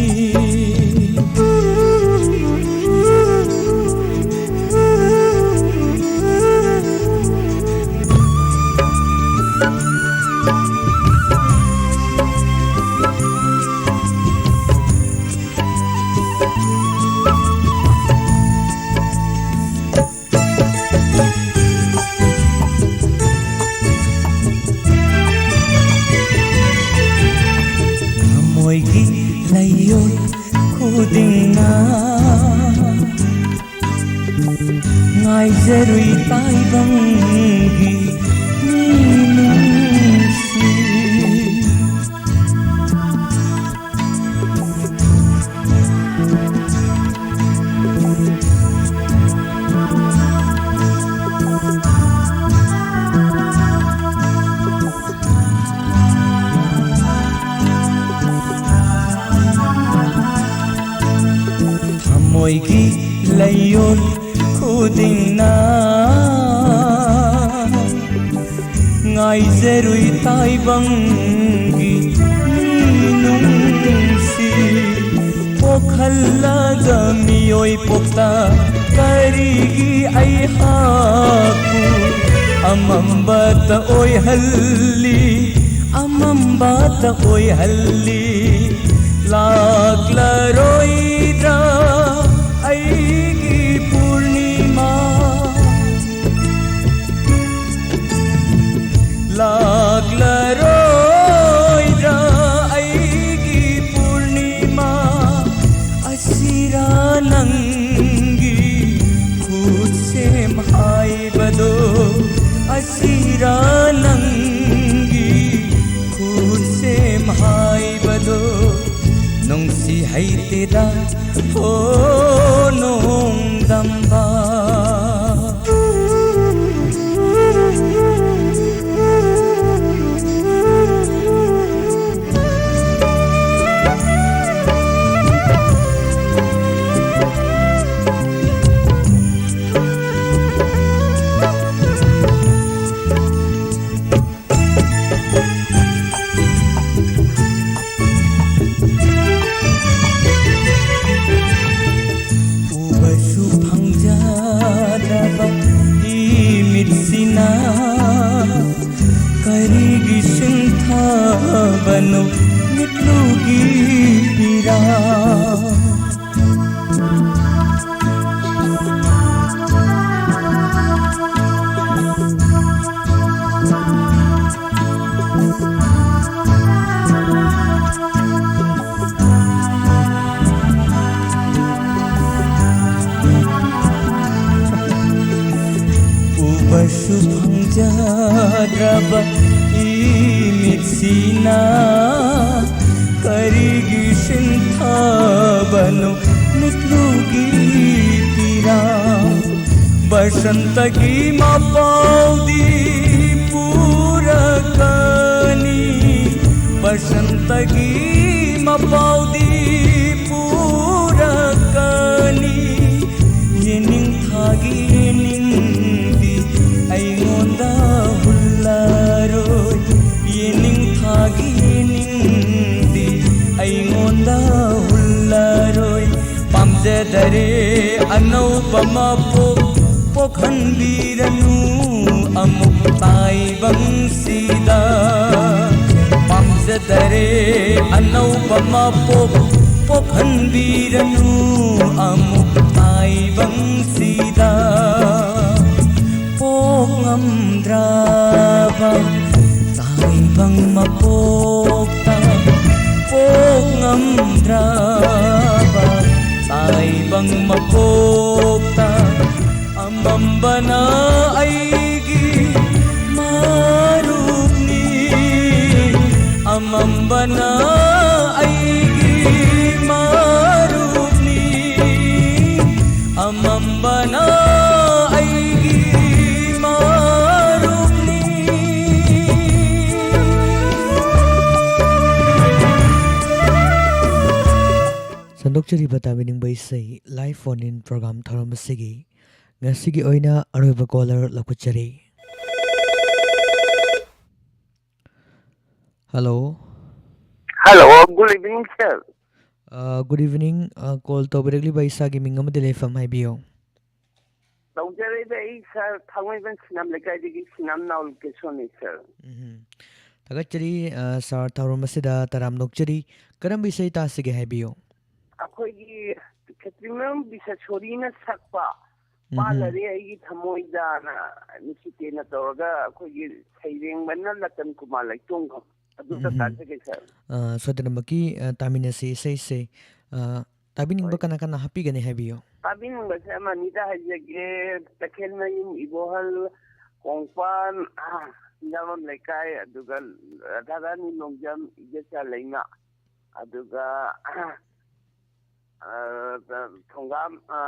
ꯊꯃꯣꯏꯒꯤ ꯂꯩꯌꯣꯜ ꯈꯨꯗꯤꯡꯅ ꯉꯥꯏꯖꯔꯨꯏ ꯇꯥꯏꯕꯪꯒꯤ ꯃꯤꯅꯨꯡꯁꯤ꯫ ꯊꯃꯣꯏꯒꯤ ꯂꯩꯌꯣꯜ ꯈꯨꯗꯤꯡꯅ ꯉꯥꯏꯖꯔꯨꯏ ꯇꯥꯏꯕꯪꯒꯤ ꯃꯤꯅꯨꯡꯁꯤ꯫ ꯄꯣꯛꯍꯜꯂꯒ ꯃꯤꯑꯣꯏ ꯄꯣꯛꯇ ꯀꯔꯤꯒꯤ ꯑꯩꯍꯥꯛꯄꯨ ꯑꯃꯝꯕꯇ ꯑꯣꯏꯍꯜꯂꯤ, ꯑꯃꯝꯕꯇ ꯑꯣꯏꯍꯜꯂꯤ? ꯂꯥꯛꯂꯔꯣꯏꯗ꯭ꯔꯥ ꯑꯩꯒꯤ ꯄꯨꯔꯅꯤꯃꯥ? ꯂꯥꯛꯂꯔꯣꯏꯗ꯭ꯔꯥ ꯑꯩꯒꯤ ꯄꯨꯔꯅꯤꯃꯥ? ꯑꯁꯤꯔꯥ ꯅꯪꯒꯤ ꯈꯨꯠꯁꯦꯝ ꯍꯥꯏꯕꯗꯣ? ꯏꯔꯥ ꯅꯪꯒꯤ ꯈꯨꯠꯁꯦꯝ ꯍꯥꯏꯕꯗꯣ ꯅꯨꯡꯁꯤ ꯍꯩꯇꯦꯗ, ꯍꯣ ꯅꯣꯡꯗꯝꯕ꯫ ꯎꯕꯁꯨ ꯐꯪꯖꯗ꯭ꯔꯕ ꯏꯃꯤꯠꯁꯤꯅ ꯀꯔꯤꯒꯤ ꯁꯤꯟꯊꯕꯅꯣ ꯃꯤꯠꯂꯨꯒꯤ ꯄꯤꯔꯥ? ꯎꯕꯁꯨ ꯐꯪꯖꯗ꯭ꯔꯕ ꯏꯃꯤꯠꯁꯤꯅ ꯀꯔꯤꯒꯤ ꯁꯤꯟꯊꯕꯅꯣ ꯃꯤꯠꯂꯨꯒꯤ ꯄꯤꯔꯥ? ꯕꯁꯟꯇꯒꯤ ꯃꯄꯥꯎꯗꯤ ꯄꯨꯔꯛꯀꯅꯤ, ꯕꯁꯟꯇꯒꯤ ꯃꯄꯥꯎꯗꯤ ꯄꯨꯔꯛꯀꯅꯤ꯫ ꯌꯦꯅꯤꯡꯊꯥꯒꯤ ꯌꯦꯅꯤꯡꯗꯤ ꯑꯩꯉꯣꯟꯗ ꯍꯨꯜꯂꯔꯣꯏ, ꯌꯦꯅꯤꯡꯊꯥꯒꯤ ꯌꯦꯅꯤꯡꯗꯤ ꯑꯩꯉꯣꯟꯗ ꯍꯨꯜꯂꯔꯣꯏ꯫ ꯄꯥꯝꯖꯗꯔꯦ ꯑꯅꯧꯕ ꯃꯄꯣꯛ ꯄꯣꯛꯍꯟꯕꯤꯔꯅꯨ ꯑꯃꯨꯛ ꯇꯥꯏꯕꯪꯁꯤꯗ꯫ ꯄꯥꯝꯖꯗꯔꯦ ꯑꯅꯧꯕ ꯃꯄꯣꯛ ꯄꯣꯛꯍꯟꯕꯤꯔꯅꯨ ꯑꯃꯨꯛ ꯇꯥꯏꯕꯪꯁꯤꯗ꯫ ꯄꯣꯛ ꯉꯝꯗ꯭ꯔꯕ ꯇꯥꯏꯕꯪ ꯃꯄꯣꯛꯇ, ꯄꯣꯛ ꯉꯝꯗ꯭ꯔꯕ ꯇꯥꯏꯕꯪ ꯃꯄꯣꯛꯇ꯫ ꯑꯃꯝꯕꯅ ꯑꯩꯒꯤ ꯑꯃꯝꯕꯅ ꯑꯩꯒꯤ ꯃꯔꯨꯞꯅꯤ, ꯑꯃꯝꯕꯅ ꯑꯩꯒꯤ ꯃꯔꯨꯞꯅꯤ꯫ ꯁꯟꯗꯣꯛꯆꯔꯤꯕ ꯇꯥꯕꯤꯅꯤꯡꯕ ꯏꯁꯩ live phone in program ꯊꯧꯔꯝ ꯑꯁꯤꯒꯤ ꯉꯁꯤꯒꯤ ꯑꯣꯏꯅ ꯑꯔꯣꯏꯕ caller ꯂꯧꯈꯠꯆꯔꯤ꯫ Hello꯫ Hello, good evening, sir꯫ ꯑ, good evening꯫ ꯑ, call ꯇꯧꯕꯤꯔꯛꯂꯤꯕ ꯏꯁꯥꯒꯤ ꯃꯤꯡ ꯑꯃꯗꯤ ꯂꯩꯐꯝ ꯍꯥꯏꯕꯤꯌꯨ꯫ ꯇꯧꯖꯔꯛꯏꯕ ꯑꯩ sir ꯊꯥꯡꯃꯩꯕꯟ ꯁꯤꯅꯥꯝ ꯂꯩꯀꯥꯏꯗꯒꯤ ꯁꯤꯅꯥꯝ ꯅꯥꯎꯔꯤꯀꯦꯁꯣꯔꯅꯤ, sir꯫ ꯎꯝꯍꯨꯝ꯫ ꯊꯥꯒꯠꯆꯔꯤ, ꯑ, sir, ꯊꯧꯔꯝ ꯑꯁꯤꯗ ꯇꯔꯥꯝꯅ ꯑꯣꯛꯆꯔꯤ꯫ ꯀꯔꯝꯕ ꯏꯁꯩ ꯇꯥꯁꯤꯒꯦ ꯍꯥꯏꯕꯤꯌꯨ? ꯑꯩꯈꯣꯏꯒꯤ ꯈꯦꯇ꯭ꯔꯤꯃꯌꯨꯝ ꯕꯤꯁꯦꯁꯣꯔꯤꯅ ꯁꯛꯄ ꯎꯝꯍꯨꯝ꯫ ꯄꯥꯜꯂꯔꯦ ꯑꯩꯒꯤ ꯊꯃꯣꯏꯗꯅ ꯅꯨꯡꯁꯤꯇꯦꯟꯅ ꯇꯧꯔꯒ ꯑꯩꯈꯣꯏꯒꯤ ꯁꯩꯔꯦꯡꯕꯅ ꯂꯇꯟ ꯀꯨꯃꯥꯔ ꯂꯩꯇꯣꯡꯕꯝ꯫ ꯑꯗꯨꯒ ꯎꯝꯍꯨꯝ꯫ ꯇꯥꯖꯒꯦ, sir꯫ ꯑ, ꯁꯣꯏꯗꯅꯃꯛꯀꯤ, ꯑ, ꯇꯥꯃꯤꯟꯅꯁꯤ ꯏꯁꯩꯁꯦ꯫ ꯑ, ꯇꯥꯕꯤꯅꯤꯡꯕ ꯍꯣꯏ꯫ ꯀꯅꯥ ꯀꯅꯥ ꯍꯥꯞꯄꯤꯒꯅꯤ ꯍꯥꯏꯕꯤꯌꯨ꯫ ꯇꯥꯕꯤꯅꯤꯡꯕꯁꯦ ꯑꯃ ꯑꯅꯤꯗ ꯍꯥꯏꯖꯒꯦ꯫ ꯇꯈꯦꯜꯃꯌꯨꯝ ꯏꯕꯣꯍꯜ, ꯀꯣꯡꯄꯥꯟ, ꯁꯤꯡꯖꯥꯃꯝ ꯂꯩꯀꯥꯏ, ꯑꯗꯨꯒ ꯔꯥꯙꯥꯔꯥꯅꯤ ꯂꯣꯡꯖꯝ, ꯏꯖꯠꯆꯥ ꯂꯩꯃ, ꯑꯗꯨꯒ ꯑ, ꯊꯣꯡꯒꯥꯝ, ꯑ,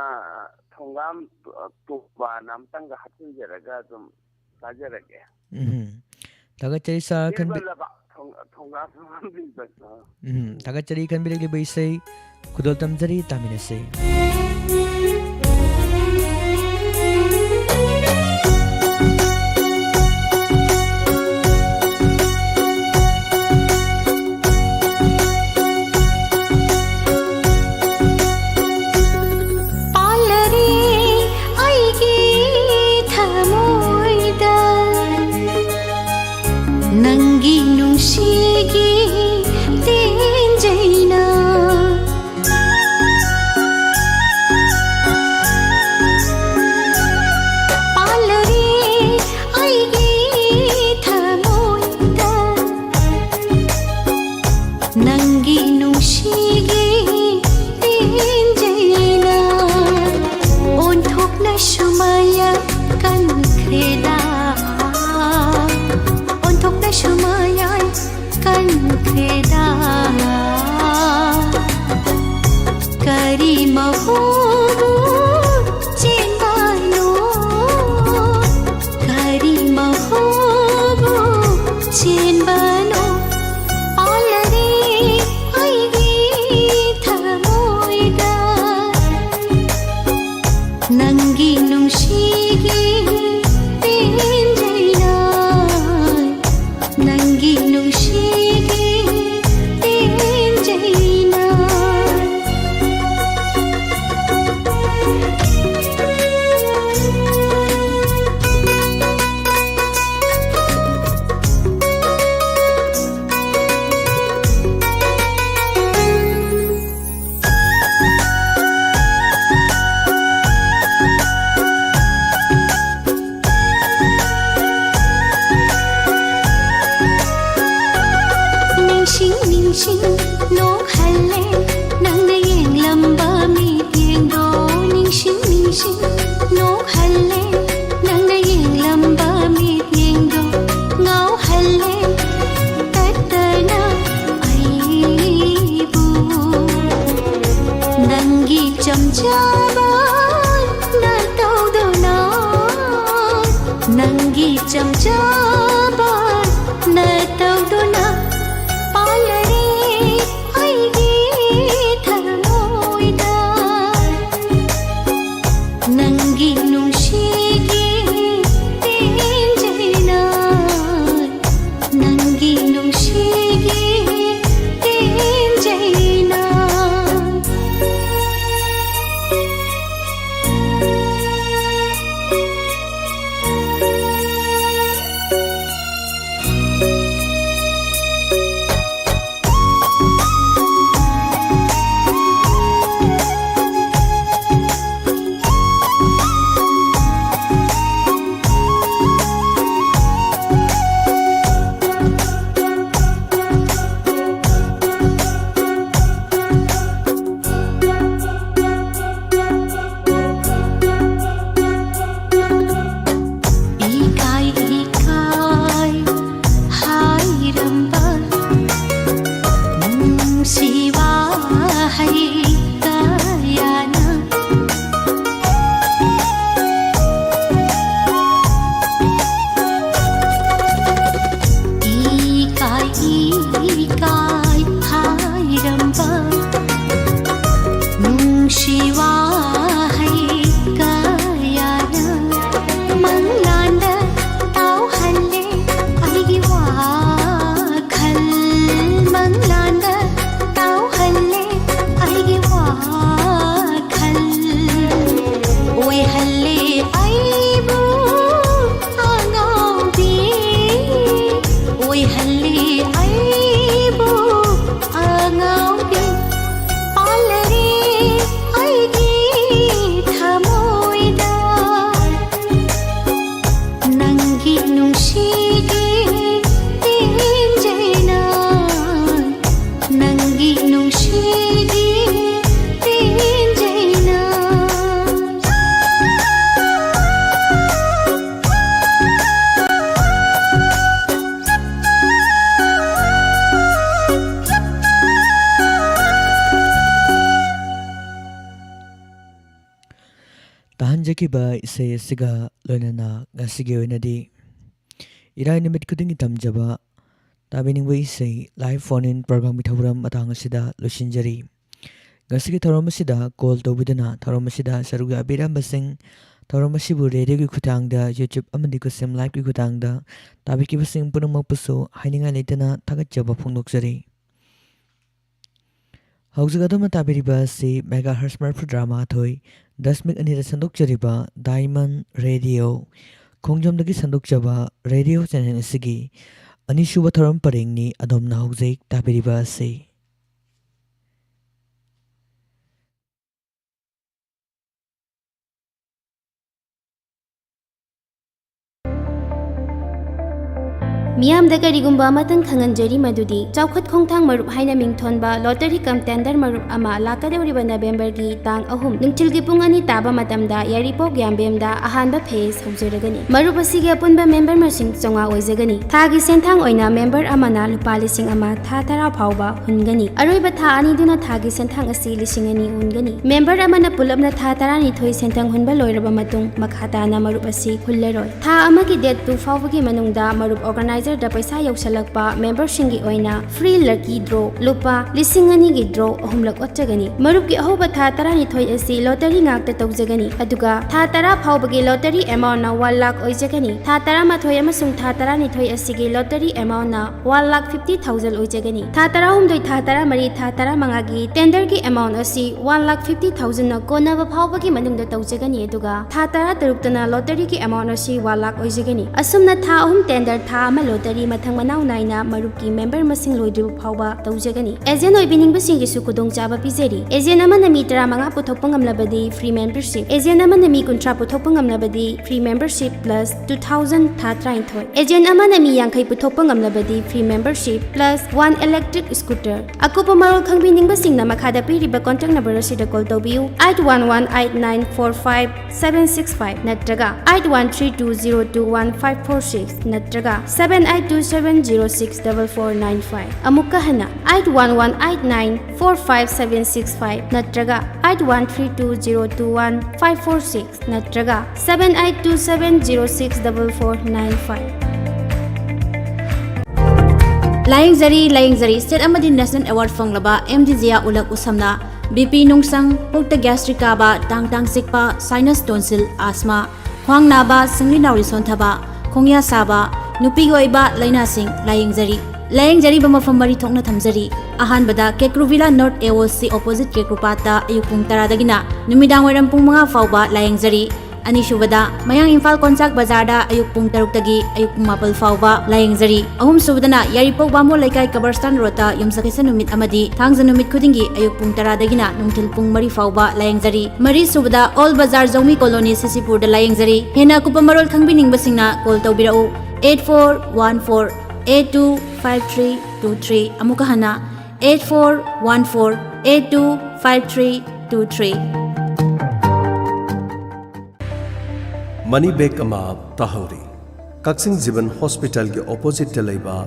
ꯊꯣꯡꯒꯥꯝ, ꯑ, ꯇꯣꯝꯕꯅ ꯑꯝꯇꯪꯒ ꯍꯥꯞꯆꯤꯟꯖꯔꯒ ꯑꯗꯨꯝ ꯆꯥꯖꯔꯒꯦ꯫ ꯎꯝ꯫ ꯊꯥꯒꯠꯆꯔꯤ sir, ꯈꯟꯕꯤ- ꯕꯤꯔꯕꯜꯂꯕ ꯊꯣꯡ-, ꯊꯣꯡꯒꯥꯝ, ꯊꯣꯡꯒꯥꯝ ꯕꯤꯔꯕꯜ꯫ ꯎꯝ, ꯊꯥꯒꯠꯆꯔꯤ ꯈꯟꯕꯤꯔꯛꯂꯤꯕ ꯏꯁꯩ ꯈꯨꯗꯣꯜ ꯇꯝꯖꯔꯤ, ꯇꯥꯃꯤꯟꯅꯁꯤ꯫ ꯄꯥꯜꯂꯔꯦ ꯑꯩꯒꯤ ꯊꯃꯣꯏꯗ ꯅꯪꯒꯤ ꯅꯨꯡꯁꯤꯒꯤ ꯇꯦꯟꯖꯩꯅ꯫ ꯄꯥꯜꯂꯔꯦ ꯑꯩꯒꯤ ꯊꯃꯣꯏꯗ ꯅꯪꯒꯤ ꯅꯨꯡꯁꯤꯒꯤ ꯇꯦꯟꯖꯩꯅ꯫ ꯑꯣꯟꯊꯣꯛꯅꯁꯨ ꯃꯌꯥꯏ ꯀꯟꯈ꯭ꯔꯦꯗ, ꯑꯣꯟꯊꯣꯛꯅꯁꯨ ꯃꯌꯥꯏ ꯅꯣꯛꯍꯜꯂꯦ ꯅꯪꯅ ꯌꯦꯡꯂꯝꯕ ꯃꯤꯠꯌꯦꯡꯗꯣ ꯅꯤꯡꯁꯤꯡ ꯅꯤꯡꯁꯤꯡ ꯅꯣꯛꯍꯜꯂꯦ ꯅꯪꯅ ꯌꯦꯡꯂꯝꯕ ꯃꯤꯠꯌꯦꯡꯗꯣ ꯉꯥꯎꯍꯜꯂꯦ ꯇꯠꯇꯅ ꯑꯩꯕꯨ ꯅꯪꯒꯤ ꯆꯝꯖꯕ ꯅꯇꯧꯗꯨꯅ ꯅꯪꯒꯤ ꯆꯝꯖꯕ ꯅꯇꯧꯗꯨꯅ ꯄꯥꯜꯂꯔꯦ ꯍꯧꯖꯤꯛꯀꯤꯕ ꯏꯁꯩ ꯑꯁꯤꯒ ꯂꯣꯏꯅꯅ ꯉꯁꯤꯒꯤ ꯑꯣꯏꯅꯗꯤ ꯏꯔꯥꯏ ꯅꯨꯃꯤꯠ ꯈꯨꯗꯤꯡꯒꯤ ꯇꯝꯖꯕ ꯇꯥꯕꯤꯅꯤꯡꯕ ꯏꯁꯩ live phone in programꯒꯤ ꯊꯧꯔꯝ ꯃꯇꯥꯡ ꯑꯁꯤꯗ ꯂꯣꯏꯁꯤꯟꯖꯔꯤ꯫ ꯉꯁꯤꯒꯤ ꯊꯧꯔꯝ ꯑꯁꯤꯗ call ꯇꯧꯕꯤꯗꯨꯅ ꯊꯧꯔꯝ ꯑꯁꯤꯗ ꯁꯔꯨꯛ ꯌꯥꯕꯤꯔꯝꯕꯁꯤꯡ, ꯊꯧꯔꯝ ꯑꯁꯤꯕꯨ radioꯒꯤ ꯈꯨꯠꯊꯥꯡꯗ, YouTube ꯑꯃꯗꯤ ꯒꯨꯁꯦꯝ liveꯀꯤ ꯈꯨꯠꯊꯥꯡꯗ ꯇꯥꯕꯤꯈꯤꯕꯁꯤꯡ ꯄꯨꯝꯅꯃꯛꯄꯨꯁꯨ ꯍꯥꯏꯅꯤꯡꯉꯥꯏ ꯂꯩꯇꯅ ꯊꯥꯒꯠꯆꯕ ꯐꯣꯡꯗꯣꯛꯆꯔꯤ꯫ ꯍꯧꯖꯤꯛ ꯑꯗꯣꯝꯅ ꯇꯥꯕꯤꯔꯤꯕ ꯑꯁꯤ megahertz ꯃꯔꯤꯐꯨꯇꯔꯥ ꯃꯥꯊꯣꯏ ꯗꯁꯃꯤꯛ ꯑꯅꯤꯗ ꯁꯟꯗꯣꯛꯆꯔꯤꯕ Diamond Radio, ꯈꯣꯡꯖꯣꯝꯗꯒꯤ ꯁꯟꯗꯣꯛꯆꯕ radio channel ꯑꯁꯤꯒꯤ ꯑꯅꯤꯁꯨꯕ ꯊꯧꯔꯝ ꯄꯔꯦꯡꯅꯤ꯫ ꯑꯗꯣꯝꯅ ꯍꯧꯖꯤꯛ ꯇꯥꯕꯤꯔꯤꯕ ꯑꯁꯤ꯫ ꯃꯤꯌꯥꯝꯗ ꯀꯔꯤꯒꯨꯝꯕ ꯑꯃꯇꯪ ꯈꯪꯍꯟꯖꯔꯤ, ꯃꯗꯨꯗꯤ ꯆꯥꯎꯈꯠ ꯈꯣꯡꯊꯥꯡ ꯃꯔꯨꯞ ꯍꯥꯏꯅ ꯃꯤꯡꯊꯣꯟꯕ lottery cum tender ꯃꯔꯨꯞ ꯑꯃ ꯂꯥꯛꯀꯗꯧꯔꯤꯕ Novemberꯒꯤ ꯇꯥꯡ ꯑꯍꯨꯝ ꯅꯨꯡꯊꯤꯜꯒꯤ ꯄꯨꯡ ꯑꯅꯤ ꯇꯥꯕ ꯃꯇꯝꯗ ꯌꯥꯏꯔꯤꯄꯣꯛ ꯌꯥꯝꯕꯦꯝꯗ ꯑꯍꯥꯟꯕ phase ꯍꯧꯖꯔꯒꯅꯤ꯫ ꯃꯔꯨꯞ ꯑꯁꯤꯒꯤ ꯑꯄꯨꯟꯕ member ꯃꯁꯤꯡ ꯆꯥꯝꯃꯉꯥ ꯑꯣꯏꯖꯒꯅꯤ꯫ ꯊꯥꯒꯤ ꯁꯦꯟꯊꯥꯡ ꯑꯣꯏꯅ member ꯑꯃꯅ ꯂꯨꯄꯥ ꯂꯤꯁꯤꯡ ꯑꯃ ꯊꯥ ꯇꯔꯥ ꯐꯥꯎꯕ ꯍꯨꯟꯒꯅꯤ꯫ ꯑꯔꯣꯏꯕ ꯊꯥ ꯑꯅꯤꯗꯨꯅ ꯊꯥꯒꯤ ꯁꯦꯟꯊꯥꯡ ꯑꯁꯤ ꯂꯤꯁꯤꯡ ꯑꯅꯤ ꯍꯨꯟꯒꯅꯤ꯫ Member ꯑꯃꯅ ꯄꯨꯂꯞꯅ ꯊꯥ ꯇꯔꯥꯅꯤꯊꯣꯏ ꯁꯦꯟꯊꯪ ꯍꯨꯟꯕ ꯂꯣꯏꯔꯕ ꯃꯇꯨꯡ, ꯃꯈꯥ ꯇꯥꯅ ꯃꯔꯨꯞ ꯑꯁꯤ ꯍꯨꯜꯂꯔꯣꯏ꯫ ꯊꯥ ꯑꯃꯒꯤ date two ꯐꯥꯎꯕꯒꯤ ꯃꯅꯨꯡꯗ ꯃꯔꯨꯞ organizerꯗ ꯄꯩꯁꯥ ꯌꯧꯁꯜꯂꯛꯄ memberꯁꯤꯡꯒꯤ ꯑꯣꯏꯅ free lucky draw ꯂꯨꯄꯥ ꯂꯤꯁꯤꯡ ꯑꯅꯤꯒꯤ draw ꯑꯍꯨꯝꯂꯛ ꯑꯣꯠꯆꯒꯅꯤ꯫ ꯃꯔꯨꯞꯀꯤ ꯑꯍꯧꯕ ꯊꯥ ꯇꯔꯥꯅꯤꯊꯣꯏ ꯑꯁꯤ lottery ꯉꯥꯛꯇ ꯇꯧꯖꯒꯅꯤ, ꯑꯗꯨꯒ ꯊꯥ ꯇꯔꯥ ꯐꯥꯎꯕꯒꯤ lottery amountꯅ one lakh ꯑꯣꯏꯖꯒꯅꯤ꯫ ꯊꯥ ꯇꯔꯥꯃꯥꯊꯣꯏ ꯑꯃꯁꯨꯡ ꯊꯥ ꯇꯔꯥꯅꯤꯊꯣꯏ ꯑꯁꯤꯒꯤ lottery amountꯅ one lakh fifty thousand ꯑꯣꯏꯖꯒꯅꯤ꯫ ꯊꯥ ꯇꯔꯥꯍꯨꯝꯗꯣꯏ, ꯊꯥ ꯇꯔꯥꯃꯔꯤ, ꯊꯥ ꯇꯔꯥꯃꯉꯥꯒꯤ tenderꯒꯤ amount ꯑꯁꯤ one lakh fifty thousandꯅ ꯀꯣꯟꯅꯕ ꯐꯥꯎꯕꯒꯤ ꯃꯅꯨꯡꯗ ꯇꯧꯖꯒꯅꯤ, ꯑꯗꯨꯒ ꯊꯥ ꯇꯔꯥꯇꯔꯨꯛꯇꯅ lotteryꯒꯤ amount ꯑꯁꯤ one lakh ꯑꯣꯏꯖꯒꯅꯤ꯫ ꯑꯁꯨꯝꯅ ꯊꯥ ꯑꯍꯨꯝ tender, ꯊꯥ ꯑꯃ lottery, ꯃꯊꯪ ꯃꯅꯥꯎ ꯅꯥꯏꯅ ꯃꯔꯨꯞꯀꯤ member ꯃꯁꯤꯡ ꯂꯣꯏꯗ꯭ꯔꯤꯕ ꯐꯥꯎꯕ ꯇꯧꯖꯒꯅꯤ꯫ Agent ꯑꯣꯏꯕꯤꯅꯤꯡꯕꯁꯤꯡꯒꯤꯁꯨ ꯈꯨꯗꯣꯡꯆꯥꯕ ꯄꯤꯖꯔꯤ꯫ Agent ꯑꯃꯅ ꯃꯤ ꯇꯔꯥꯃꯉꯥ ꯄꯨꯊꯣꯛꯄ ꯉꯝꯂꯕꯗꯤ free membership, agent ꯑꯃꯅ ꯃꯤ ꯀꯨꯟꯊ꯭ꯔꯥ ꯄꯨꯊꯣꯛꯄ ꯉꯝꯂꯕꯗꯤ free membership plus two thousand ꯊꯥ ꯇꯔꯥꯅꯤꯊꯣꯏ, agent ꯑꯃꯅ ꯃꯤ ꯌꯥꯡꯈꯩ ꯄꯨꯊꯣꯛꯄ ꯉꯝꯂꯕꯗꯤ free membership plus one electric scooter꯫ ꯑꯀꯨꯞꯄ ꯃꯔꯣꯜ ꯈꯪꯕꯤꯅꯤꯡꯕꯁꯤꯡꯅ ꯃꯈꯥꯗ ꯄꯤꯔꯤꯕ contact number ꯑꯁꯤꯗ call ꯇꯧꯕꯤꯌꯨ, eight one one eight nine four five seven six five ꯅꯠꯇ꯭ꯔꯒ eight one three two zero two one five four six ꯅꯠꯇ꯭ꯔꯒ seven seven eight two seven zero six double four nine five꯫ ꯑꯃꯨꯛꯀ ꯍꯟꯅ, eight one one eight nine four five seven six five ꯅꯠꯇ꯭ꯔꯒ eight one three two zero two one five four six ꯅꯠꯇ꯭ꯔꯒ seven eight two seven zero six double four nine five꯫ ꯂꯥꯌꯦꯡꯖꯔꯤ, ꯂꯥꯌꯦꯡꯖꯔꯤ꯫ State ꯑꯃꯗꯤ National Award ꯐꯪꯂꯕ M D ꯖꯤꯌꯥ ꯎꯂꯛ ꯎꯁꯝꯅ B P ꯅꯨꯡꯁꯪ, ꯄꯨꯛꯇ gastric ꯀꯥꯕ, ꯇꯥꯡ ꯇꯥꯡ ꯆꯤꯛꯄ, sinus tonsil, asthma, ꯈ꯭ꯋꯥꯡ ꯅꯥꯕ, ꯁꯤꯡꯂꯤ ꯅꯥꯎꯔꯤ ꯁꯣꯟꯊꯕ, ꯈꯣꯡꯌꯥ ꯁꯥꯕ, ꯅꯨꯄꯤꯒꯤ ꯑꯣꯏꯕ ꯂꯥꯏꯅꯥꯁꯤꯡ ꯂꯥꯌꯦꯡꯖꯔꯤ꯫ ꯂꯥꯌꯦꯡꯖꯔꯤꯕ ꯃꯐꯝ ꯃꯔꯤ ꯊꯣꯛꯅ ꯊꯝꯖꯔꯤ꯫ ꯑꯍꯥꯟꯕꯗ ꯀꯦꯀ꯭ꯔꯨꯚꯤꯂꯥ North A O C opposite ꯀꯦꯀ꯭ꯔꯨꯄꯥꯠꯇ ꯑꯌꯨꯛ ꯄꯨꯡ ꯇꯔꯥꯗꯒꯤꯅ ꯅꯨꯃꯤꯗꯥꯡ ꯋꯥꯏꯔꯝ ꯄꯨꯡ ꯃꯉꯥ ꯐꯥꯎꯕ ꯂꯥꯌꯦꯡꯖꯔꯤ꯫ ꯑꯅꯤꯁꯨꯕꯗ ꯃꯌꯥꯡ ꯏꯝꯐꯥꯜ ꯀꯣꯟꯆꯥꯛ ꯕꯖꯥꯔꯗ ꯑꯌꯨꯛ ꯄꯨꯡ ꯇꯔꯨꯛꯇꯒꯤ ꯑꯌꯨꯛ ꯄꯨꯡ ꯃꯥꯄꯜ ꯐꯥꯎꯕ ꯂꯥꯌꯦꯡꯖꯔꯤ꯫ ꯑꯍꯨꯝꯁꯨꯕꯗꯅ ꯌꯥꯏꯔꯤꯄꯣꯛ ꯕꯥꯃꯣꯟ ꯂꯩꯀꯥꯏ ꯀꯕꯔꯁꯇꯥꯟ ꯔꯣꯗꯇ ꯌꯨꯝꯁꯀꯩꯁ ꯅꯨꯃꯤꯠ ꯑꯃꯗꯤ ꯊꯥꯡꯖ ꯅꯨꯃꯤꯠ ꯈꯨꯗꯤꯡꯒꯤ ꯑꯌꯨꯛ ꯄꯨꯡ ꯇꯔꯥꯗꯒꯤꯅ ꯅꯨꯡꯊꯤꯜ ꯄꯨꯡ ꯃꯔꯤ ꯐꯥꯎꯕ ꯂꯥꯌꯦꯡꯖꯔꯤ꯫ ꯃꯔꯤꯁꯨꯕꯗ ꯑꯣꯜ ꯕꯖꯥꯔ ꯖꯧꯃꯤ ꯀꯣꯂꯣꯅꯤ ꯁꯤꯁꯤꯄꯨꯔꯗ ꯂꯥꯌꯦꯡꯖꯔꯤ꯫ ꯍꯦꯟꯅ ꯑꯀꯨꯞꯄ ꯃꯔꯣꯜ ꯈꯪꯕꯤꯅꯤꯡꯕꯁꯤꯡꯅ call ꯇꯧꯕꯤꯔꯛꯎ, eight four one four eight two five three two three꯫ ꯑꯃꯨꯛꯀ ꯍꯟꯅ, eight four one four eight two five three two three꯫ Money bag ꯑꯃ ꯇꯥꯍꯧꯔꯤ꯫ ꯀꯛꯆꯤꯡ ꯖꯤꯕꯟ ꯍꯣꯁꯄꯤꯇꯥꯜꯒꯤ ꯑꯣꯄꯣꯖꯤꯠꯇ ꯂꯩꯕ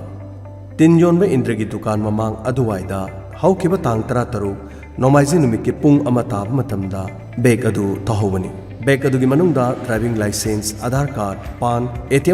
ꯇꯤꯟ ꯌꯣꯟꯕ ꯏꯟꯗ꯭ꯔꯒꯤ ꯗꯨꯀꯥꯟ ꯃꯃꯥꯡ ꯑꯗꯨꯋꯥꯏꯗ ꯍꯧꯈꯤꯕ ꯇꯥꯡ ꯇꯔꯥꯇꯔꯨꯛ ꯅꯣꯡꯃꯥꯏꯖꯤꯡ ꯅꯨꯃꯤꯠꯀꯤ ꯄꯨꯡ ꯑꯃ ꯇꯥꯕ ꯃꯇꯝꯗ bag ꯑꯗꯨ ꯇꯥꯍꯧꯕꯅꯤ꯫ Bag ꯑꯗꯨꯒꯤ ꯃꯅꯨꯡꯗ driving licence, Aadhaar card, PAN, A T M